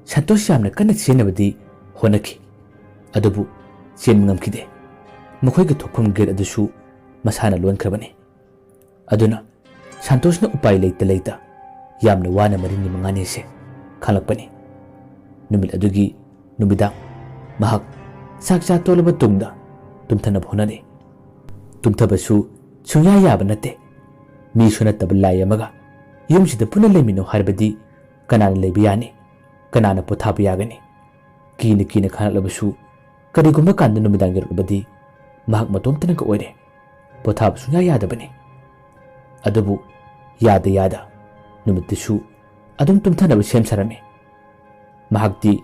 ꯁꯟꯇꯣꯁ ꯌꯥꯝꯅ ꯀꯟꯅ ꯆꯦꯟꯅꯕꯗꯤ ꯍꯣꯠꯅꯈꯤ꯫ ꯑꯗꯨꯕꯨ ꯆꯦꯟꯕ ꯉꯝꯈꯤꯗꯦ꯫ ꯃꯈꯣꯏꯒꯤ ꯊꯣꯛꯐꯝ ꯒꯦꯠ ꯑꯗꯨꯁꯨ ꯃꯁꯥꯅ ꯂꯣꯟꯈ꯭ꯔꯕꯅꯤ꯫ ꯑꯗꯨꯅ ꯁꯟꯇꯣꯁꯅ ꯎꯄꯥꯏ ꯂꯩꯇ ꯂꯩꯇ ꯌꯥꯝꯅ ꯋꯥꯅ ꯃꯔꯤꯅꯤ ꯃꯉꯥꯅꯤꯁꯦ ꯈꯥꯡꯂꯛꯄꯅꯤ꯫ ꯅꯨꯃꯤꯠ ꯑꯗꯨꯒꯤ ꯅꯨꯃꯤꯗꯥꯡ ꯃꯍꯥꯛ ꯆꯥꯛ ꯆꯥ ꯇꯣꯛꯂꯕ ꯇꯨꯡꯗ ꯇꯨꯝꯊꯅꯕ ꯍꯣꯠꯅꯔꯤ꯫ ꯇꯨꯝꯊꯕꯁꯨ ꯁꯨꯡꯌꯥ ꯌꯥꯕ ꯅꯠꯇꯦ꯫ ꯃꯤꯁꯨ ꯅꯠꯇꯕ ꯂꯥꯏ ꯑꯃꯒ ꯌꯨꯝꯁꯤꯗ ꯄꯨꯟꯅ ꯂꯩꯃꯤꯟꯅꯧ ꯍꯥꯏꯔꯕꯗꯤ ꯀꯅꯥꯅ ꯂꯩꯕ ꯌꯥꯅꯤ? ꯀꯅꯥꯅ ꯄꯣꯊꯥꯕ ꯌꯥꯒꯅꯤ? ꯀꯤꯅ ꯀꯤꯅ ꯈꯥꯡꯂꯛꯂꯕꯁꯨ ꯀꯔꯤꯒꯨꯝꯕ ꯀꯥꯟꯗ ꯅꯨꯃꯤꯗꯥꯡ ꯌꯧꯔꯛꯂꯕꯗꯤ ꯃꯍꯥꯛ ꯃꯇꯣꯝꯇꯅꯒ ꯑꯣꯏꯔꯦ꯫ ꯄꯣꯊꯥꯕ ꯁꯨꯡꯌꯥ ꯌꯥꯗꯕꯅꯤ꯫ ꯑꯗꯨꯕꯨ ꯌꯥꯗ ꯌꯥꯗ ꯅꯨꯃꯤꯠꯇꯨꯁꯨ ꯑꯗꯨꯝ ꯇꯨꯝꯊꯅꯕ ꯁꯦꯝ ꯁꯥꯔꯝꯃꯤ꯫ ꯃꯍꯥꯛꯇꯤ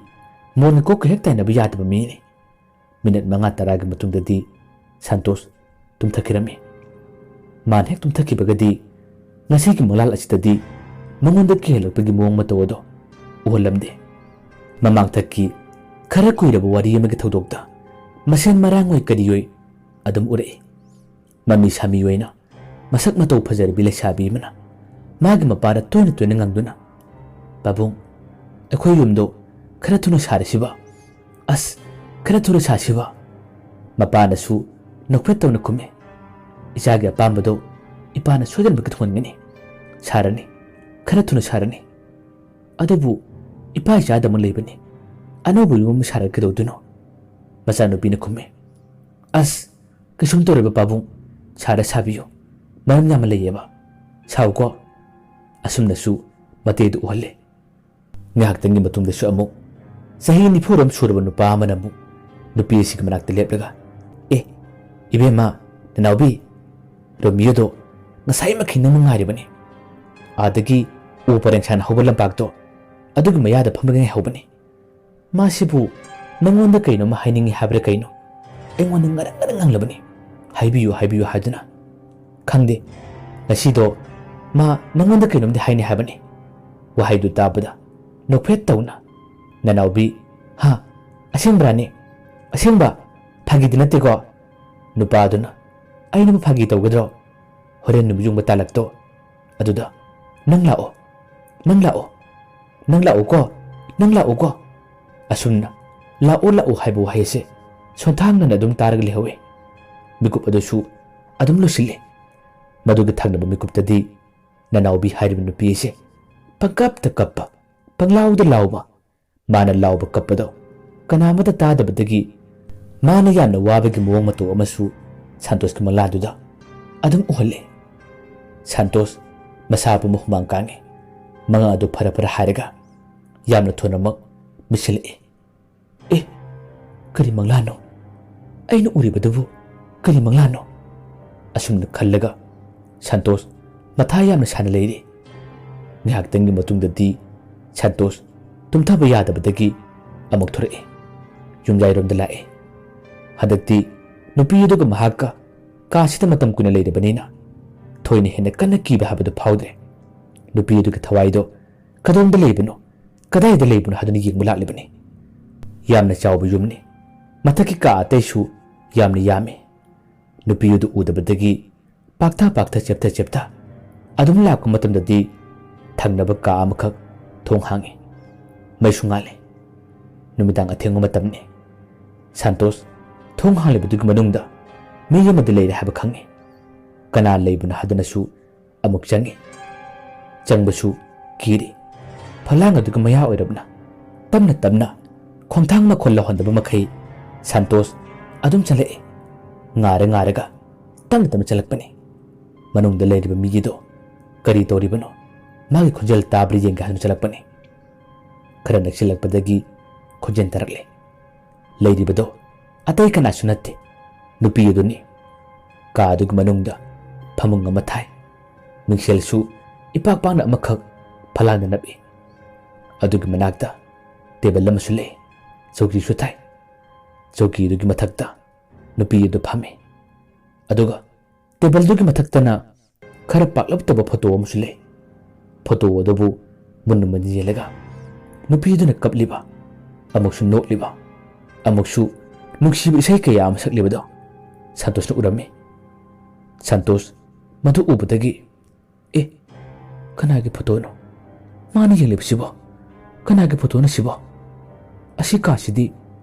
ꯃꯣꯟꯒ ꯀꯣꯛꯀ ꯍꯦꯛ ꯇꯥꯏꯅꯕ ꯌꯥꯗꯕ ꯃꯤꯅꯤ꯫ ꯃꯤꯅꯠ ꯃꯉꯥ ꯇꯔꯥꯒꯤ ꯃꯇꯨꯡꯗꯗꯤ ꯁꯟꯇꯣꯁ ꯇꯨꯝꯊꯈꯤꯔꯝꯃꯤ꯫ ꯃꯥꯅ ꯍꯦꯛ ꯇꯨꯝꯊꯈꯤꯕꯒꯗꯤ ꯉꯁꯤꯒꯤ ꯃꯪꯂꯥꯟ ꯑꯁꯤꯗꯗꯤ ꯃꯉꯣꯟꯗ ꯀꯤꯍꯜꯂꯛꯄꯒꯤ ꯃꯑꯣꯡ ꯃꯇꯧ ꯑꯗꯣ ꯎꯍꯜꯂꯝꯗꯦ꯫ ꯃꯃꯥꯡꯊꯛꯀꯤ ꯈꯔ ꯀꯨꯏꯔꯕ ꯋꯥꯔꯤ ꯑꯃꯒꯤ ꯊꯧꯗꯣꯛꯇ ꯃꯁꯦꯟ ꯃꯔꯥꯡ ꯑꯣꯏ ꯀꯔꯤ ꯑꯣꯏ ꯑꯗꯨꯝ ꯎꯔꯛꯏ꯫ ꯃꯃꯤ ꯁꯥꯃꯤ ꯑꯣꯏꯅ ꯃꯁꯛ ꯃꯇꯧ ꯐꯖꯔꯕꯤ ꯂꯩꯁꯥꯕꯤ ꯑꯃꯅ ꯃꯥꯒꯤ ꯃꯄꯥꯗ ꯇꯣꯏꯅ ꯇꯣꯏꯅ ꯉꯥꯡꯗꯨꯅ, "ꯄꯥꯕꯨꯡ, ꯑꯩꯈꯣꯏ ꯌꯨꯝꯗꯣ ꯈꯔ ꯊꯨꯅ ꯁꯥꯔꯁꯤꯕ꯫ ꯑꯁ, ꯈꯔ ꯊꯨꯅ ꯁꯥꯁꯤꯕ꯫" ꯃꯄꯥꯅꯁꯨ ꯅꯣꯛꯐꯦꯠ ꯇꯧꯅ ꯈꯨꯝꯃꯤ, "ꯏꯆꯥꯒꯤ ꯑꯄꯥꯝꯕꯗꯣ ꯏꯄꯥꯅ ꯁꯣꯏꯗꯅꯃꯛꯀꯤ ꯊꯨꯡꯍꯟꯒꯅꯤ꯫ ꯁꯥꯔꯅꯤ, ꯈꯔ ꯊꯨꯅ ꯁꯥꯔꯅꯤ꯫ ꯑꯗꯨꯕꯨ ꯏꯄꯥ ꯏꯆꯥꯗ ꯑꯃꯨꯛ ꯂꯩꯕꯅꯤ꯫ ꯑꯅꯧꯕ ꯌꯨꯝ ꯑꯃ ꯁꯥꯔꯒ ꯀꯩꯗꯧꯗꯣꯏꯅꯣ?" ꯃꯆꯥꯅꯨꯄꯤꯅ ꯈꯨꯝꯃꯤ, "ꯑꯁ, ꯀꯩꯁꯨꯝ ꯇꯧꯔꯣꯏꯕ ꯄꯥꯕꯨꯡ, ꯁꯥꯔ ꯁꯥꯕꯤꯌꯨ꯫ ꯃꯔꯝ ꯌꯥꯝꯅ ꯂꯩꯌꯦꯕ꯫ ꯁꯥꯎꯀꯣ꯫" ꯑꯁꯨꯝꯅꯁꯨ ꯃꯇꯦꯗꯨ ꯎꯍꯜꯂꯦ꯫ ꯉꯥꯏꯍꯥꯛꯇꯪꯒꯤ ꯃꯇꯨꯡꯗꯁꯨ ꯑꯃꯨꯛ ꯆꯍꯤ ꯅꯤꯐꯨꯔꯣꯝ ꯁꯨꯔꯕ ꯅꯨꯄꯥ ꯑꯃꯅ ꯑꯃꯨꯛ ꯅꯨꯄꯤ ꯑꯁꯤꯒꯤ ꯃꯅꯥꯛꯇ ꯂꯦꯞꯂꯒ, "ꯑꯦ, ꯏꯕꯦꯝꯃ, ꯅꯅꯥꯎꯕꯤ, ꯔꯣꯃꯤꯌꯣꯗꯣ ꯉꯁꯥꯏꯃꯛꯀꯤ ꯅꯪ ꯉꯥꯏꯔꯤꯕꯅꯤ꯫ ꯑꯥꯗꯒꯤ ꯎ ꯄꯔꯦꯡ ꯁꯥꯟꯅ ꯍꯧꯕ ꯂꯝꯄꯥꯛꯇꯣ ꯑꯗꯨꯒꯤ ꯃꯌꯥꯗ ꯐꯝꯂꯒ ꯉꯥꯏꯍꯧꯕꯅꯤ꯫ "ꯃꯥꯁꯤꯕꯨ ꯅꯪꯉꯣꯟꯗ ꯀꯩꯅꯣꯝꯃ ꯍꯥꯏꯅꯤꯡꯉꯤ ꯍꯥꯏꯕ꯭ꯔꯥ ꯀꯩꯅꯣ? ꯑꯩꯉꯣꯟꯗ ꯉꯔꯪ ꯉꯔꯪ ꯉꯪꯂꯕꯅꯤ꯫ ꯍꯥꯏꯕꯤꯌꯨ, ꯍꯥꯏꯕꯤꯌꯨ ꯍꯥꯏꯗꯨꯅ꯫ ꯈꯪꯗꯦ, ꯉꯁꯤꯗꯣ ꯃꯥ ꯅꯪꯉꯣꯟꯗ ꯀꯩꯅꯣꯝꯗꯤ ꯍꯥꯏꯅꯤ ꯍꯥꯏꯕꯅꯤ"꯫ ꯋꯥꯍꯩꯗꯨ ꯇꯥꯕꯗ ꯅꯣꯛꯐꯦꯠ ꯇꯧꯅ ꯅꯅꯥꯎꯕꯤ, "ꯍꯥ? ꯑꯁꯦꯡꯕ꯭ꯔꯥꯅꯦ? ꯑꯁꯦꯡꯕ? ꯐꯥꯒꯤꯗꯤ ꯅꯠꯇꯦꯀꯣ?" ꯅꯨꯄꯥꯗꯨꯅ, "ꯑꯩꯅꯕꯨ ꯐꯥꯒꯤ ꯇꯧꯒꯗ꯭ꯔꯣ? ꯍꯣꯔꯦꯟ ꯅꯨꯃꯤꯠ ꯌꯨꯡꯕ ꯇꯥꯜꯂꯛꯇꯣ ꯑꯗꯨꯗ ꯅꯪ ꯂꯥꯛꯑꯣ, ꯅꯪ ꯂꯥꯛꯑꯣ, ꯅꯪ ꯂꯥꯛꯑꯣꯀꯣ, ꯅꯪ ꯂꯥꯛꯑꯣꯀꯣ"꯫ ꯑꯁꯨꯝꯅ "ꯂꯥꯛꯑꯣ, ꯂꯥꯛꯑꯣ" ꯍꯥꯏꯕ ꯋꯥꯍꯩ ꯑꯁꯤ ꯁꯣꯟꯊꯥꯡꯅꯅ ꯑꯗꯨꯝ ꯇꯥꯔꯒ ꯂꯩꯍꯧꯏ꯫ ꯃꯤꯀꯨꯞ ꯑꯗꯨꯁꯨ ꯑꯗꯨꯝ ꯂꯨꯁꯤꯜꯂꯤ꯫ ꯃꯗꯨꯒꯤ ꯊꯪꯅꯕ ꯃꯤꯀꯨꯞꯇꯗꯤ ꯅꯅꯥꯎꯕꯤ ꯍꯥꯏꯔꯤꯕ ꯅꯨꯄꯤ ꯑꯁꯤ ꯄꯪꯀꯞꯇ ꯀꯞꯄ, ꯄꯪꯂꯥꯎꯗ ꯂꯥꯎꯕ, ꯃꯥꯅ ꯂꯥꯎꯕ ꯀꯞꯄꯗꯣ ꯀꯅꯥ ꯑꯃꯠꯇ ꯇꯥꯗꯕꯗꯒꯤ ꯃꯥꯅ ꯌꯥꯝꯅ ꯋꯥꯕꯒꯤ ꯃꯑꯣꯡ ꯃꯇꯧ ꯑꯃꯁꯨ ꯁꯥꯟꯇꯣꯁꯀꯤ ꯃꯪꯂꯥꯟꯗꯨꯗ ꯑꯗꯨꯝ ꯎꯍꯜꯂꯤ꯫ ꯁꯥꯟꯇꯣꯁ ꯃꯁꯥ ꯄꯨꯝꯕ ꯍꯨꯃꯥꯡ ꯀꯥꯡꯉꯤ꯫ ꯃꯉꯥ ꯑꯗꯨ ꯐꯔ ꯐꯔ ꯍꯥꯏꯔꯒ ꯌꯥꯝꯅ ꯊꯨꯅꯃꯛ ꯃꯤꯠꯁꯤꯜꯂꯛꯏ꯫ "ꯑꯦ, ꯀꯔꯤ ꯃꯪꯂꯥꯟꯅꯣ? ꯑꯩꯅ ꯎꯔꯤꯕꯗꯨꯕꯨ ꯀꯔꯤ ꯃꯪꯂꯥꯟꯅꯣ?" ꯑꯁꯨꯝꯅ ꯈꯜꯂꯒ ꯁꯟꯇꯣꯁ ꯃꯊꯥ ꯌꯥꯝꯅ ꯁꯥꯅ ꯂꯩꯔꯤ꯫ ꯉꯥꯏꯍꯥꯛꯇꯪꯒꯤ ꯃꯇꯨꯡꯗꯗꯤ ꯁꯟꯇꯣꯁ ꯇꯨꯝꯊꯕ ꯌꯥꯗꯕꯗꯒꯤ ꯑꯃꯨꯛ ꯊꯣꯔꯛꯏ꯫ ꯌꯨꯝꯖꯥꯏꯔꯣꯝꯗ ꯂꯥꯛꯏ꯫ ꯍꯟꯗꯛꯇꯤ ꯅꯨꯄꯤ ꯑꯗꯨꯒ ꯃꯍꯥꯛꯀ ꯀꯥꯁꯤꯗ ꯃꯇꯝ ꯀꯨꯏꯅ ꯂꯩꯔꯕꯅꯤꯅ ꯊꯣꯏꯅ ꯍꯦꯟꯅ ꯀꯟꯅ ꯀꯤꯕ ꯍꯥꯏꯕꯗꯨ ꯐꯥꯎꯗ꯭ꯔꯦ꯫ ꯅꯨꯄꯤ ꯑꯗꯨꯒꯤ ꯊꯋꯥꯏꯗꯣ ꯀꯗꯣꯝꯗ ꯂꯩꯕꯅꯣ, ꯀꯗꯥꯏꯗ ꯂꯩꯕꯅꯣ ꯍꯥꯏꯗꯨꯅ ꯌꯦꯡꯕ ꯂꯥꯛꯂꯤꯕꯅꯤ꯫ ꯌꯥꯝꯅ ꯆꯥꯎꯕ ꯌꯨꯝꯅꯤ꯫ ꯃꯊꯛꯀꯤ ꯀꯥ ꯑꯇꯩꯁꯨ ꯌꯥꯝꯅ ꯌꯥꯝꯃꯤ꯫ ꯅꯨꯄꯤ ꯑꯗꯨ ꯎꯗꯕꯗꯒꯤ ꯄꯥꯛꯊ ꯄꯥꯛꯊ, ꯆꯦꯞꯊ ꯆꯦꯞꯊ ꯑꯗꯨꯝ ꯂꯥꯛꯄ ꯃꯇꯝꯗꯗꯤ ꯊꯪꯅꯕ ꯀꯥ ꯑꯃꯈꯛ ꯊꯣꯡ ꯍꯥꯡꯉꯤ꯫ ꯃꯩꯁꯨ ꯉꯥꯜꯂꯤ꯫ ꯅꯨꯃꯤꯗꯥꯡ ꯑꯊꯦꯡꯕ ꯃꯇꯝꯅꯤ꯫ ꯁꯥꯟꯇꯣꯁ ꯊꯣꯡ ꯍꯥꯡꯂꯤꯕꯗꯨꯒꯤ ꯃꯅꯨꯡꯗ ꯃꯤ ꯑꯃꯗꯤ ꯂꯩꯔꯦ ꯍꯥꯏꯕ ꯈꯪꯉꯤ꯫ ꯀꯅꯥ ꯂꯩꯕꯅꯣ ꯍꯥꯏꯗꯨꯅꯁꯨ ꯑꯃꯨꯛ ꯆꯪꯉꯤ꯫ ꯆꯪꯕꯁꯨ ꯀꯤꯔꯤ꯫ ꯐꯂꯥꯡ ꯑꯗꯨꯒꯤ ꯃꯌꯥ ꯑꯣꯏꯔꯕꯅ ꯇꯞꯅ ꯇꯞꯅ ꯈꯣꯡꯊꯥꯡ ꯃꯈꯣꯜ ꯂꯧꯍꯟꯗꯕ ꯃꯈꯩ ꯁꯥꯟꯇꯣꯁ ꯑꯗꯨꯝ ꯆꯠꯂꯛꯏ꯫ ꯉꯥꯔ ꯉꯥꯔꯒ ꯇꯞꯅ ꯇꯞꯅ ꯆꯠꯂꯛꯄꯅꯤ꯫ ꯃꯅꯨꯡꯗ ꯂꯩꯔꯤꯕ ꯃꯤꯒꯤꯗꯣ ꯀꯔꯤ ꯇꯧꯔꯤꯕꯅꯣ, ꯃꯥꯒꯤ ꯈꯣꯟꯖꯦꯜ ꯇꯥꯕ꯭ꯔꯥ ꯌꯦꯡꯒꯦ ꯍꯥꯏꯗꯨꯅ ꯆꯠꯂꯛꯄꯅꯤ꯫ ꯈꯔ ꯅꯛꯁꯤꯜꯂꯛꯄꯗꯒꯤ ꯈꯣꯟꯖꯦꯜ ꯇꯥꯔꯛꯂꯦ꯫ ꯂꯩꯔꯤꯕꯗꯣ ꯑꯇꯩ ꯀꯅꯥꯁꯨ ꯅꯠꯇꯦ, ꯅꯨꯄꯤ ꯑꯗꯨꯅꯤ꯫ ꯀꯥ ꯑꯗꯨꯒꯤ ꯃꯅꯨꯡꯗ ꯐꯃꯨꯡ ꯑꯃ ꯊꯥꯏ꯫ ꯃꯤꯡꯁꯦꯜꯁꯨ ꯏꯄꯥꯛ ꯄꯥꯛꯅ ꯑꯃꯈꯛ ꯐꯂꯥꯡꯗ ꯅꯞꯏ꯫ ꯑꯗꯨꯒꯤ ꯃꯅꯥꯛꯇ ꯇꯦꯕꯜ ꯑꯃꯁꯨ ꯂꯩ꯫ ꯆꯧꯀꯤꯁꯨ ꯊꯥꯏ꯫ ꯆꯧꯀꯤꯗꯨꯒꯤ ꯃꯊꯛꯇ ꯅꯨꯄꯤ ꯑꯗꯨ ꯐꯝꯃꯤ꯫ ꯑꯗꯨꯒ ꯇꯦꯕꯜꯗꯨꯒꯤ ꯃꯊꯛꯇꯅ ꯈꯔ ꯄꯥꯛꯂꯞ ꯇꯧꯕ ꯐꯣꯇꯣ ꯑꯃꯁꯨ ꯂꯩ꯫ ꯐꯣꯇꯣ ꯑꯗꯨꯕꯨ ꯃꯨꯟꯅ ꯃꯨꯟꯅ ꯌꯦꯡꯂꯒ ꯅꯨꯄꯤ ꯑꯗꯨꯅ ꯀꯞꯂꯤꯕ, ꯑꯃꯨꯛꯁꯨ ꯅꯣꯛꯂꯤꯕ, ꯑꯃꯨꯛꯁꯨ ꯅꯨꯡꯁꯤꯕ ꯏꯁꯩ ꯀꯌꯥ ꯑꯃ ꯁꯛꯂꯤꯕꯗꯣ ꯁꯟꯇꯣꯁꯅ ꯎꯔꯝꯃꯤ꯫ ꯁꯟꯇꯣꯁ ꯃꯗꯨ ꯎꯕꯗꯒꯤ, "ꯑꯦ, ꯀꯅꯥꯒꯤ ꯐꯣꯇꯣꯅꯣ? ꯃꯥꯅ ꯌꯦꯡꯂꯤꯕꯁꯤꯕꯣ? ꯀꯅꯥꯒꯤ ꯐꯣꯇꯣꯅꯣ ꯁꯤꯕꯣ? ꯑꯁꯤ ꯀꯥꯁꯤꯗꯤ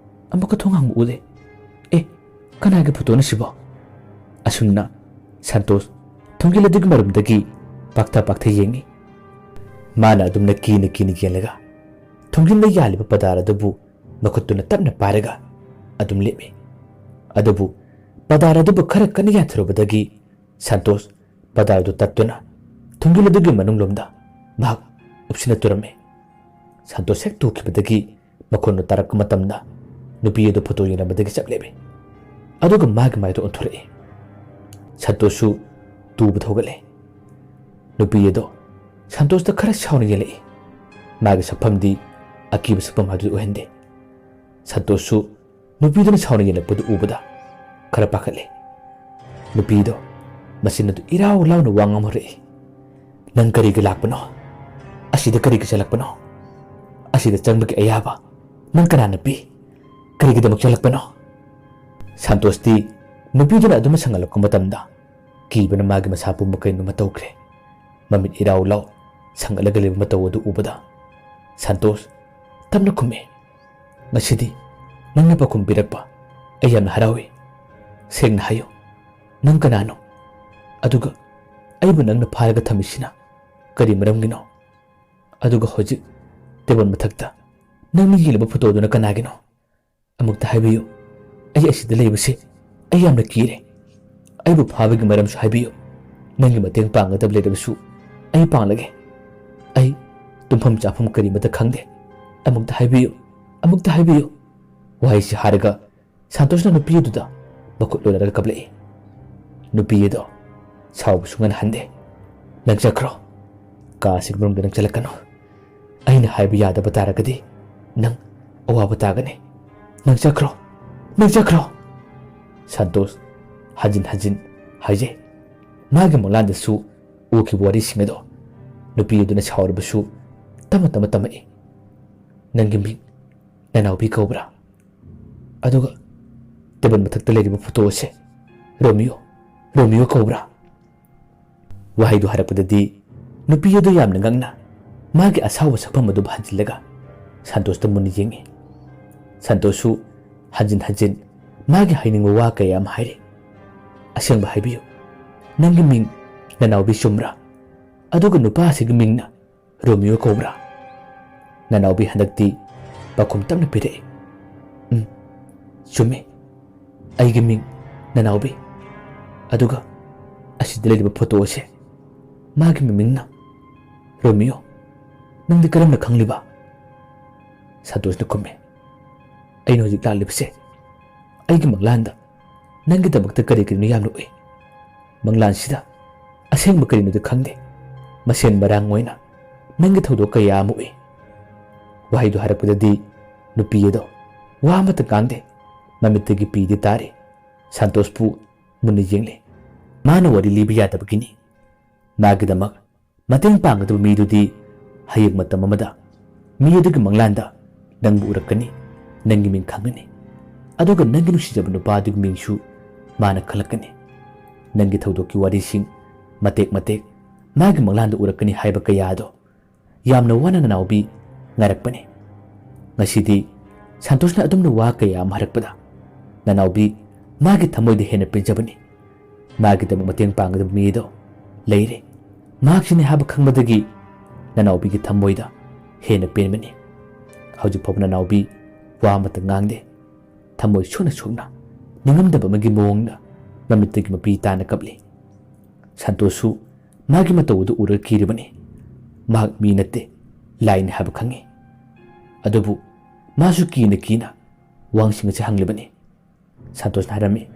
ꯑꯃꯨꯛꯀ ꯊꯣꯡ ꯍꯥꯡꯕ ꯎꯗꯦ꯫ ꯑꯦ, ꯀꯅꯥꯒꯤ ꯐꯣꯇꯣꯅꯣ ꯁꯤꯕꯣ?" ꯑꯁꯨꯝꯅ ꯁꯟꯇꯣꯁ ꯊꯣꯡꯖꯤꯜ ꯑꯗꯨꯒꯤ ꯃꯔꯨꯝꯗꯒꯤ ꯄꯥꯛꯊ ꯄꯥꯛꯊ ꯌꯦꯡꯉꯤ꯫ ꯃꯥꯅ ꯑꯗꯨꯝꯅ ꯀꯤꯅ ꯀꯤꯅ ꯌꯦꯡꯂꯒ ꯊꯣꯡꯖꯤꯟꯗ ꯌꯥꯜꯂꯤꯕ ꯄꯗꯥꯔ ꯑꯗꯨꯕꯨ ꯃꯈꯨꯠꯇꯨꯅ ꯇꯞꯅ ꯄꯥꯏꯔꯒ ꯑꯗꯨꯝ ꯂꯦꯞꯃꯤ꯫ ꯑꯗꯨꯕꯨ ꯄꯗꯥꯔ ꯑꯗꯨꯕꯨ ꯈꯔ ꯀꯟꯅ ꯌꯥꯟꯊꯔꯨꯕꯗꯒꯤ ꯁꯟꯇꯣꯁ ꯄꯗꯥꯔꯗꯨ ꯇꯠꯇꯨꯅ ꯊꯣꯡꯖꯤꯜ ꯑꯗꯨꯒꯤ ꯃꯅꯨꯡꯂꯣꯝꯗ ꯃꯍꯥꯛ ꯎꯞꯁꯤꯟꯅ ꯇꯨꯔꯝꯃꯤ꯫ ꯁꯟꯇꯣꯁ ꯍꯦꯛ ꯇꯨꯈꯤꯕꯗꯒꯤ ꯃꯈꯣꯟꯗꯨ ꯇꯥꯔꯛꯄ ꯃꯇꯝꯗ ꯅꯨꯄꯤ ꯑꯗꯨ ꯐꯣꯇꯣ ꯌꯦꯡꯂꯝꯕꯗꯒꯤ ꯆꯞ ꯂꯦꯞꯄꯤ꯫ ꯑꯗꯨꯒ ꯃꯥꯒꯤ ꯃꯥꯏꯗ ꯑꯣꯟꯊꯣꯔꯛꯏ꯫ ꯁꯟꯇꯣꯁꯁꯨ ꯇꯨꯕ ꯊꯧꯒꯠꯂꯦ꯫ ꯅꯨꯄꯤ ꯑꯗꯣ ꯁꯟꯇꯣꯁꯇ ꯈꯔ ꯁꯥꯎꯅ ꯌꯦꯡꯂꯛꯏ꯫ ꯃꯥꯒꯤ ꯁꯛꯐꯝꯗꯤ ꯑꯀꯤꯕ ꯁꯛꯐꯝ ꯍꯥꯏꯗꯨ ꯑꯣꯏꯍꯟꯗꯦ꯫ ꯁꯟꯇꯣꯁꯁꯨ ꯅꯨꯄꯤꯗꯨꯅ ꯁꯥꯎꯅ ꯌꯦꯡꯂꯛꯄꯗꯨ ꯎꯕꯗ ꯈꯔ ꯄꯥꯈꯠꯂꯦ꯫ ꯅꯨꯄꯤꯗꯣ ꯃꯆꯤꯟ ꯑꯗꯨ ꯏꯔꯥꯎ ꯂꯥꯎꯅ ꯋꯥ ꯉꯥꯡꯍꯧꯔꯛꯏ꯫ "ꯅꯪ ꯀꯔꯤꯒꯤ ꯂꯥꯛꯄꯅꯣ? ꯑꯁꯤꯗ ꯀꯔꯤꯒꯤ ꯆꯠꯂꯛꯄꯅꯣ? ꯑꯁꯤꯗ ꯆꯪꯕꯒꯤ ꯑꯌꯥꯕ ꯅꯪ ꯀꯅꯥꯅ ꯄꯤ? ꯀꯔꯤꯒꯤꯗꯃꯛ ꯆꯠꯂꯛꯄꯅꯣ?" ꯁꯟꯇꯣꯁꯇꯤ ꯅꯨꯄꯤꯗꯨꯅ ꯑꯗꯨꯝꯅ ꯁꯪꯒꯠꯂꯛꯄ ꯃꯇꯝꯗ ꯀꯤꯕꯅ ꯃꯥꯒꯤ ꯃꯁꯥ ꯄꯨꯝꯕ ꯀꯩꯅꯣꯝꯃ ꯇꯧꯈ꯭ꯔꯦ꯫ ꯃꯃꯤꯠ ꯏꯔꯥꯎ ꯂꯥꯎ ꯁꯪꯒꯠꯂꯒ ꯂꯩꯕ ꯃꯇꯧ ꯑꯗꯨ ꯎꯕꯗ ꯁꯟꯇꯣꯁ ꯇꯞꯅ ꯈꯨꯝꯃꯤ, "ꯉꯁꯤꯗꯤ ꯅꯪꯅ ꯄꯥꯎꯈꯨꯝ ꯄꯤꯔꯛꯄ ꯑꯩ ꯌꯥꯝꯅ ꯍꯔꯥꯎꯏ꯫ ꯁꯦꯡꯅ ꯍꯥꯏꯌꯨ, ꯅꯪ ꯀꯅꯥꯅꯣ? ꯑꯗꯨꯒ ꯑꯩꯕꯨ ꯅꯪꯅ ꯐꯥꯔꯒ ꯊꯝꯃꯤꯁꯤꯅ ꯀꯔꯤ ꯃꯔꯝꯒꯤꯅꯣ? ꯑꯗꯨꯒ ꯍꯧꯖꯤꯛ ꯇꯦꯕꯜ ꯃꯊꯛꯇ ꯅꯪꯅ ꯌꯦꯡꯂꯤꯕ ꯐꯣꯇꯣꯗꯨꯅ ꯀꯅꯥꯒꯤꯅꯣ? ꯑꯃꯨꯛꯇ ꯍꯥꯏꯕꯤꯌꯨ꯫ ꯑꯩ ꯑꯁꯤꯗ ꯂꯩꯕꯁꯦ ꯑꯩ ꯌꯥꯝꯅ ꯀꯤꯔꯦ꯫ ꯑꯩꯕꯨ ꯐꯥꯕꯒꯤ ꯃꯔꯝꯁꯨ ꯍꯥꯏꯕꯤꯌꯨ꯫ ꯅꯪꯒꯤ ꯃꯇꯦꯡ ꯄꯥꯡꯒꯗꯕ ꯂꯩꯔꯕꯁꯨ ꯑꯩ ꯄꯥꯡꯂꯒꯦ꯫ ꯑꯩ ꯇꯨꯝꯐꯝ ꯆꯥꯐꯝ ꯀꯔꯤꯃꯠꯇ ꯈꯪꯗꯦ꯫ ꯑꯃꯨꯛꯇ ꯍꯥꯏꯕꯤꯌꯨ, ꯑꯃꯨꯛꯇ ꯍꯥꯏꯕꯤꯌꯨ꯫" ꯋꯥꯍꯩꯁꯤ ꯍꯥꯏꯔꯒ ꯁꯟꯇꯣꯁꯅ ꯅꯨꯄꯤ ꯑꯗꯨꯗ ꯃꯈꯨꯠ ꯂꯣꯜꯂꯒ ꯀꯞꯂꯛꯏ꯫ ꯅꯨꯄꯤ ꯑꯗꯣ ꯁꯥꯎꯕ ꯁꯨꯡꯍꯟ ꯍꯟꯗꯦ꯫ "ꯅꯪ ꯆꯠꯈ꯭ꯔꯣ꯫ ꯀꯥ ꯑꯁꯤꯒꯤ ꯃꯅꯨꯡꯗ ꯅꯪ ꯆꯠꯂꯛꯀꯅꯨ꯫ ꯑꯩꯅ ꯍꯥꯏꯕ ꯌꯥꯗꯕ ꯇꯥꯔꯒꯗꯤ ꯅꯪ ꯑꯋꯥꯕ ꯇꯥꯒꯅꯤ꯫ ꯅꯪ ꯆꯠꯈ꯭ꯔꯣ, ꯅꯪ ꯆꯠꯈ꯭ꯔꯣ꯫ ꯁꯟꯇꯣꯁ ꯍꯟꯖꯤꯟ ꯍꯟꯖꯤꯟ ꯍꯥꯏꯖꯩ꯫ ꯃꯥꯒꯤ ꯃꯪꯂꯥꯟꯗꯁꯨ ꯎꯈꯤꯕ ꯋꯥꯔꯤꯁꯤꯡ ꯑꯗꯣ ꯅꯨꯄꯤ ꯑꯗꯨꯅ ꯁꯥꯎꯔꯕꯁꯨ ꯇꯞꯅ ꯇꯞꯅ ꯇꯝꯃꯛꯏ꯫ "ꯅꯪꯒꯤ ꯃꯤꯡ ꯅꯅꯥꯎꯕꯤ ꯀꯧꯕ꯭ꯔꯥ? ꯑꯗꯨꯒ ꯇꯦꯕꯜ ꯃꯊꯛꯇ ꯂꯩꯔꯤꯕ ꯐꯣꯇꯣ ꯑꯁꯦ ꯔꯣꯃꯤꯌꯣ, ꯔꯣꯃꯤꯌꯣ ꯀꯧꯕ꯭ꯔꯥ?" ꯋꯥꯍꯩꯗꯨ ꯍꯥꯏꯔꯛꯄꯗꯗꯤ ꯅꯨꯄꯤ ꯑꯗꯨ ꯌꯥꯝꯅ ꯉꯛꯅ ꯃꯥꯒꯤ ꯑꯁꯥꯎꯕ ꯁꯛꯐꯝ ꯑꯗꯨꯕꯨ ꯍꯟꯖꯤꯜꯂꯒ ꯁꯟꯇꯣꯁꯇ ꯃꯨꯟꯅ ꯌꯦꯡꯉꯤ꯫ ꯁꯟꯇꯣꯁꯁꯨ ꯍꯟꯖꯤꯟ ꯍꯟꯖꯤꯟ ꯃꯥꯒꯤ ꯍꯥꯏꯅꯤꯡꯕ ꯋꯥ ꯀꯌꯥ ꯑꯃ ꯍꯥꯏꯔꯤ꯫ "ꯑꯁꯦꯡꯕ ꯍꯥꯏꯕꯤꯌꯨ, ꯅꯪꯒꯤ ꯃꯤꯡ ꯅꯅꯥꯎꯕꯤ ꯆꯨꯝꯕ꯭ꯔꯥ? ꯑꯗꯨꯒ ꯅꯨꯄꯥ ꯑꯁꯤꯒꯤ ꯃꯤꯡꯅ ꯔꯣꯃꯤꯌꯣ ꯀꯧꯕ꯭ꯔꯥ?" ꯅꯅꯥꯎꯕꯤ ꯍꯟꯗꯛꯇꯤ ꯄꯥꯎꯈꯨꯝ ꯇꯞꯅ ꯄꯤꯔꯛꯏ꯫ "ꯎꯝ, ꯆꯨꯝꯃꯤ꯫ ꯑꯩꯒꯤ ꯃꯤꯡ ꯅꯅꯥꯎꯕꯤ꯫ ꯑꯗꯨꯒ ꯑꯁꯤꯗ ꯂꯩꯔꯤꯕ ꯐꯣꯇꯣ ꯑꯁꯦ, ꯃꯥꯒꯤ ꯃꯃꯤꯡꯅ ꯔꯣꯃꯤꯌꯣ꯫ ꯅꯪꯗꯤ ꯀꯔꯝꯅ ꯈꯪꯂꯤꯕ?" ꯁꯟꯇꯣꯁꯅ ꯈꯨꯝꯃꯤ꯫ "ꯑꯩꯅ ꯍꯧꯖꯤꯛ ꯂꯥꯛꯂꯤꯕꯁꯦ ꯑꯩꯒꯤ ꯃꯪꯂꯥꯟꯗ ꯅꯪꯒꯤꯗꯃꯛꯇ ꯀꯔꯤ ꯀꯔꯤꯅꯣ ꯌꯥꯝꯅ ꯎꯏ꯫ ꯃꯪꯂꯥꯟꯁꯤꯗ ꯑꯁꯦꯡꯕ ꯀꯔꯤꯅꯣꯗꯤ ꯈꯪꯗꯦ, ꯃꯁꯦꯟ ꯃꯔꯥꯡ ꯑꯣꯏꯅ ꯅꯪꯒꯤ ꯊꯧꯗꯣꯛ ꯀꯌꯥ ꯑꯃ ꯎꯏ꯫" ꯋꯥꯍꯩꯗꯨ ꯍꯥꯏꯔꯛꯄꯗꯗꯤ ꯅꯨꯄꯤ ꯑꯗꯣ ꯋꯥ ꯑꯃꯠꯇ ꯉꯥꯡꯗꯦ꯫ ꯃꯃꯤꯠꯇꯒꯤ ꯄꯤꯗꯤ ꯇꯥꯔꯤ꯫ ꯁꯟꯇꯣꯁꯄꯨ ꯃꯨꯟꯅ ꯌꯦꯡꯂꯤ꯫ ꯃꯥꯅ ꯋꯥꯔꯤ ꯂꯤꯕ ꯌꯥꯗꯕꯒꯤꯅꯤ꯫ ꯃꯥꯒꯤꯗꯃꯛ ꯃꯇꯦꯡ ꯄꯥꯡꯒꯗꯕ ꯃꯤꯗꯨꯗꯤ ꯍꯌꯦꯡ ꯃꯇꯝ ꯑꯃꯗ ꯃꯤ ꯑꯗꯨꯒꯤ ꯃꯪꯂꯥꯟꯗ ꯅꯪꯕꯨ ꯎꯔꯛꯀꯅꯤ, ꯅꯪꯒꯤ ꯃꯤꯡ ꯈꯪꯒꯅꯤ, ꯑꯗꯨꯒ ꯅꯪꯒꯤ ꯅꯨꯡꯁꯤꯖꯕ ꯅꯨꯄꯥ ꯑꯗꯨꯒꯤ ꯃꯤꯡꯁꯨ ꯃꯥꯅ ꯈꯜꯂꯛꯀꯅꯤ꯫ ꯅꯪꯒꯤ ꯊꯧꯗꯣꯛꯀꯤ ꯋꯥꯔꯤꯁꯤꯡ ꯃꯇꯦꯛ ꯃꯇꯦꯛ ꯃꯥꯒꯤ ꯃꯪꯂꯥꯟꯗ ꯎꯔꯛꯀꯅꯤ ꯍꯥꯏꯕ ꯀꯌꯥ ꯑꯗꯣ ꯌꯥꯝꯅ ꯋꯥꯅ ꯅꯅꯥꯎꯕꯤ ꯉꯥꯏꯔꯛꯄꯅꯤ꯫ ꯉꯁꯤꯗꯤ ꯁꯟꯇꯣꯁꯅ ꯑꯗꯨꯝꯅ ꯋꯥ ꯀꯌꯥ ꯑꯃ ꯍꯥꯏꯔꯛꯄꯗ ꯅꯅꯥꯎꯕꯤ ꯃꯥꯒꯤ ꯊꯃꯣꯏꯗ ꯍꯦꯟꯅ ꯄꯦꯟꯖꯕꯅꯤ꯫ ꯃꯥꯒꯤꯗꯃꯛ ꯃꯇꯦꯡ ꯄꯥꯡꯒꯗꯕ ꯃꯤ ꯑꯗꯣ ꯂꯩꯔꯦ꯫ ꯃꯍꯥꯛꯁꯤꯅꯤ ꯍꯥꯏꯕ ꯈꯪꯕꯗꯒꯤ ꯅꯅꯥꯎꯕꯤꯒꯤ ꯊꯃꯣꯏꯗ ꯍꯦꯟꯅ ꯄꯦꯟꯕꯅꯤ꯫ ꯍꯧꯖꯤꯛ ꯐꯥꯎꯕ ꯅꯅꯥꯎꯕꯤ ꯋꯥ ꯑꯃꯠꯇ ꯉꯥꯡꯗꯦ꯫ ꯊꯃꯣꯏ ꯁꯣꯛꯅ ꯁꯣꯛꯅ, ꯅꯤꯡꯉꯝꯗꯕ ꯑꯃꯒꯤ ꯃꯑꯣꯡꯗ ꯃꯃꯤꯠꯇꯒꯤ ꯃꯄꯤ ꯇꯥꯅ ꯀꯞꯂꯤ꯫ ꯁꯟꯇꯣꯁꯁꯨ ꯃꯥꯒꯤ ꯃꯇꯧ ꯑꯗꯨ ꯎꯔꯒ ꯀꯤꯔꯤꯕꯅꯤ꯫ ꯃꯍꯥꯛ ꯃꯤ ꯅꯠꯇꯦ, ꯂꯥꯏꯅꯤ ꯍꯥꯏꯕ ꯈꯪꯏ꯫ ꯑꯗꯨꯕꯨ ꯃꯥꯁꯨ ꯀꯤꯅ ꯀꯤꯅ ꯋꯥꯍꯪꯁꯤꯡ ꯑꯁꯤ ꯍꯪꯂꯤꯕꯅꯤ꯫ ꯁꯟꯇꯣꯁꯅ ꯍꯥꯏꯔꯝꯃꯤ,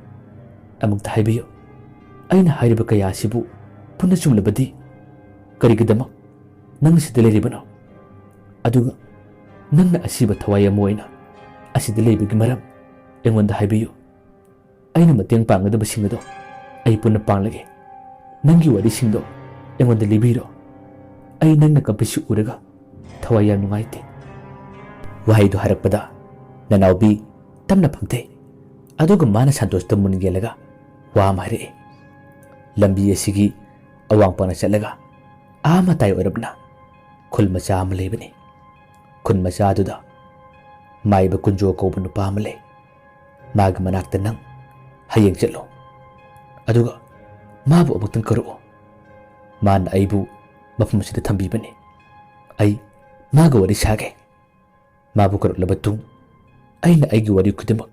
"ꯑꯃꯨꯛꯇ ꯍꯥꯏꯕꯤꯌꯨ, ꯑꯩꯅ ꯍꯥꯏꯔꯤꯕ ꯀꯌꯥ ꯑꯁꯤꯕꯨ ꯄꯨꯟꯅ ꯆꯨꯝꯂꯕꯗꯤ ꯀꯔꯤꯒꯤꯗꯃꯛ ꯅꯪ ꯁꯤꯗ ꯂꯩꯔꯤꯕꯅꯣ?" ꯑꯗꯨꯒ ꯅꯪꯅ ꯑꯁꯤꯕ ꯊꯋꯥꯏ ꯑꯃ ꯑꯣꯏꯅ ꯑꯁꯤꯗ ꯂꯩꯕꯒꯤ ꯃꯔꯝ ꯑꯩꯉꯣꯟꯗ ꯍꯥꯏꯕꯤꯌꯨ꯫ ꯑꯩꯅ ꯃꯇꯦꯡ ꯄꯥꯡꯒꯗꯕꯁꯤꯡ ꯑꯗꯣ ꯑꯩ ꯄꯨꯟꯅ ꯄꯥꯡꯂꯒꯦ꯫ ꯅꯪꯒꯤ ꯋꯥꯔꯤꯁꯤꯡꯗꯣ ꯑꯩꯉꯣꯟꯗ ꯂꯤꯕꯤꯔꯣ꯫ ꯑꯩ ꯅꯪꯅ ꯀꯞꯄꯁꯤ ꯎꯔꯒ ꯊꯋꯥꯏ ꯌꯥꯝ ꯅꯨꯡꯉꯥꯏꯇꯦ꯫" ꯋꯥꯍꯩꯗꯨ ꯍꯥꯏꯔꯛꯄꯗ ꯅꯅꯥꯎꯕꯤ ꯇꯞꯅ ꯐꯝꯊꯩ꯫ ꯑꯗꯨꯒ ꯃꯥꯅ ꯁꯟꯇꯣꯁꯇ ꯃꯨꯟ ꯌꯦꯡꯂꯒ ꯋꯥ ꯑꯃ ꯍꯥꯏꯔꯛꯏ꯫ ꯂꯝꯕꯤ ꯑꯁꯤꯒꯤ ꯑꯋꯥꯡ ꯄꯥꯡꯅ ꯆꯠꯂꯒ ꯑꯥ ꯃꯇꯥꯏ ꯑꯣꯏꯔꯞꯅ ꯈꯨꯜ ꯃꯆꯥ ꯑꯃ ꯂꯩꯕꯅꯤ꯫ ꯈꯨꯜ ꯃꯆꯥ ꯑꯗꯨꯗ ꯃꯥꯏꯕ ꯀꯨꯟꯖꯣ ꯀꯧꯕ ꯅꯨꯄꯥ ꯑꯃ ꯂꯩ꯫ ꯃꯥꯒꯤ ꯃꯅꯥꯛꯇ ꯅꯪ ꯍꯌꯦꯡ ꯆꯠꯂꯣ꯫ ꯑꯗꯨꯒ ꯃꯥꯕꯨ ꯑꯃꯨꯛꯇꯪ ꯀꯧꯔꯛꯑꯣ꯫ ꯃꯥꯅ ꯑꯩꯕꯨ ꯃꯐꯝ ꯑꯁꯤꯗ ꯊꯝꯕꯤꯕꯅꯤ꯫ ꯑꯩ ꯃꯥꯒ ꯋꯥꯔꯤ ꯁꯥꯒꯦ꯫ ꯃꯥꯕꯨ ꯀꯧꯔꯛꯂꯕ ꯇꯨꯡ ꯑꯩꯅ ꯑꯩꯒꯤ ꯋꯥꯔꯤ ꯈꯨꯗꯤꯡꯃꯛ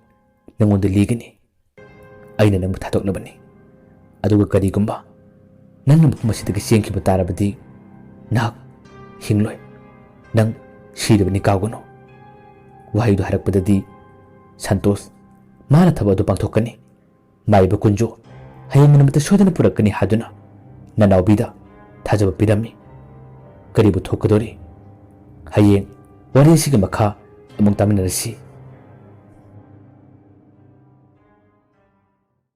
ꯅꯪꯉꯣꯟꯗ ꯂꯤꯒꯅꯤ꯫ ꯑꯩꯅ ꯅꯪꯕꯨ ꯊꯥꯗꯣꯛꯂꯕꯅꯤ꯫ ꯑꯗꯨꯒ ꯀꯔꯤꯒꯨꯝꯕ ꯅꯪꯅ ꯃꯐꯝ ꯑꯁꯤꯗꯒꯤ ꯆꯦꯟꯈꯤꯕ ꯇꯥꯔꯕꯗꯤ ꯅꯍꯥꯛ ꯍꯤꯡꯂꯣꯏ꯫ ꯅꯪ ꯁꯤꯔꯕꯅꯤ ꯀꯥꯎꯒꯅꯨ꯫ ꯋꯥꯍꯩꯗꯨ ꯍꯥꯏꯔꯛꯄꯗꯗꯤ ꯁꯟꯇꯣꯁ ꯃꯥꯅ ꯊꯕꯛ ꯑꯗꯨ ꯄꯥꯡꯊꯣꯛꯀꯅꯤ꯫ ꯃꯥꯏꯕ ꯀꯨꯟꯖꯣ ꯍꯌꯦꯡ ꯅꯨꯃꯤꯠꯇ ꯁꯣꯏꯗꯅ ꯄꯨꯔꯛꯀꯅꯤ ꯍꯥꯏꯗꯨꯅ ꯅꯅꯥꯎꯕꯤꯗ ꯊꯥꯖꯕ ꯄꯤꯔꯝꯃꯤ꯫ ꯀꯔꯤꯕꯨ ꯊꯣꯛꯀꯗꯧꯔꯤ? ꯍꯌꯦꯡ ꯋꯥꯔꯤ ꯑꯁꯤꯒꯤ ꯃꯈꯥ ꯑꯃꯨꯛ ꯇꯥꯃꯤꯟꯅꯔꯁꯤ꯫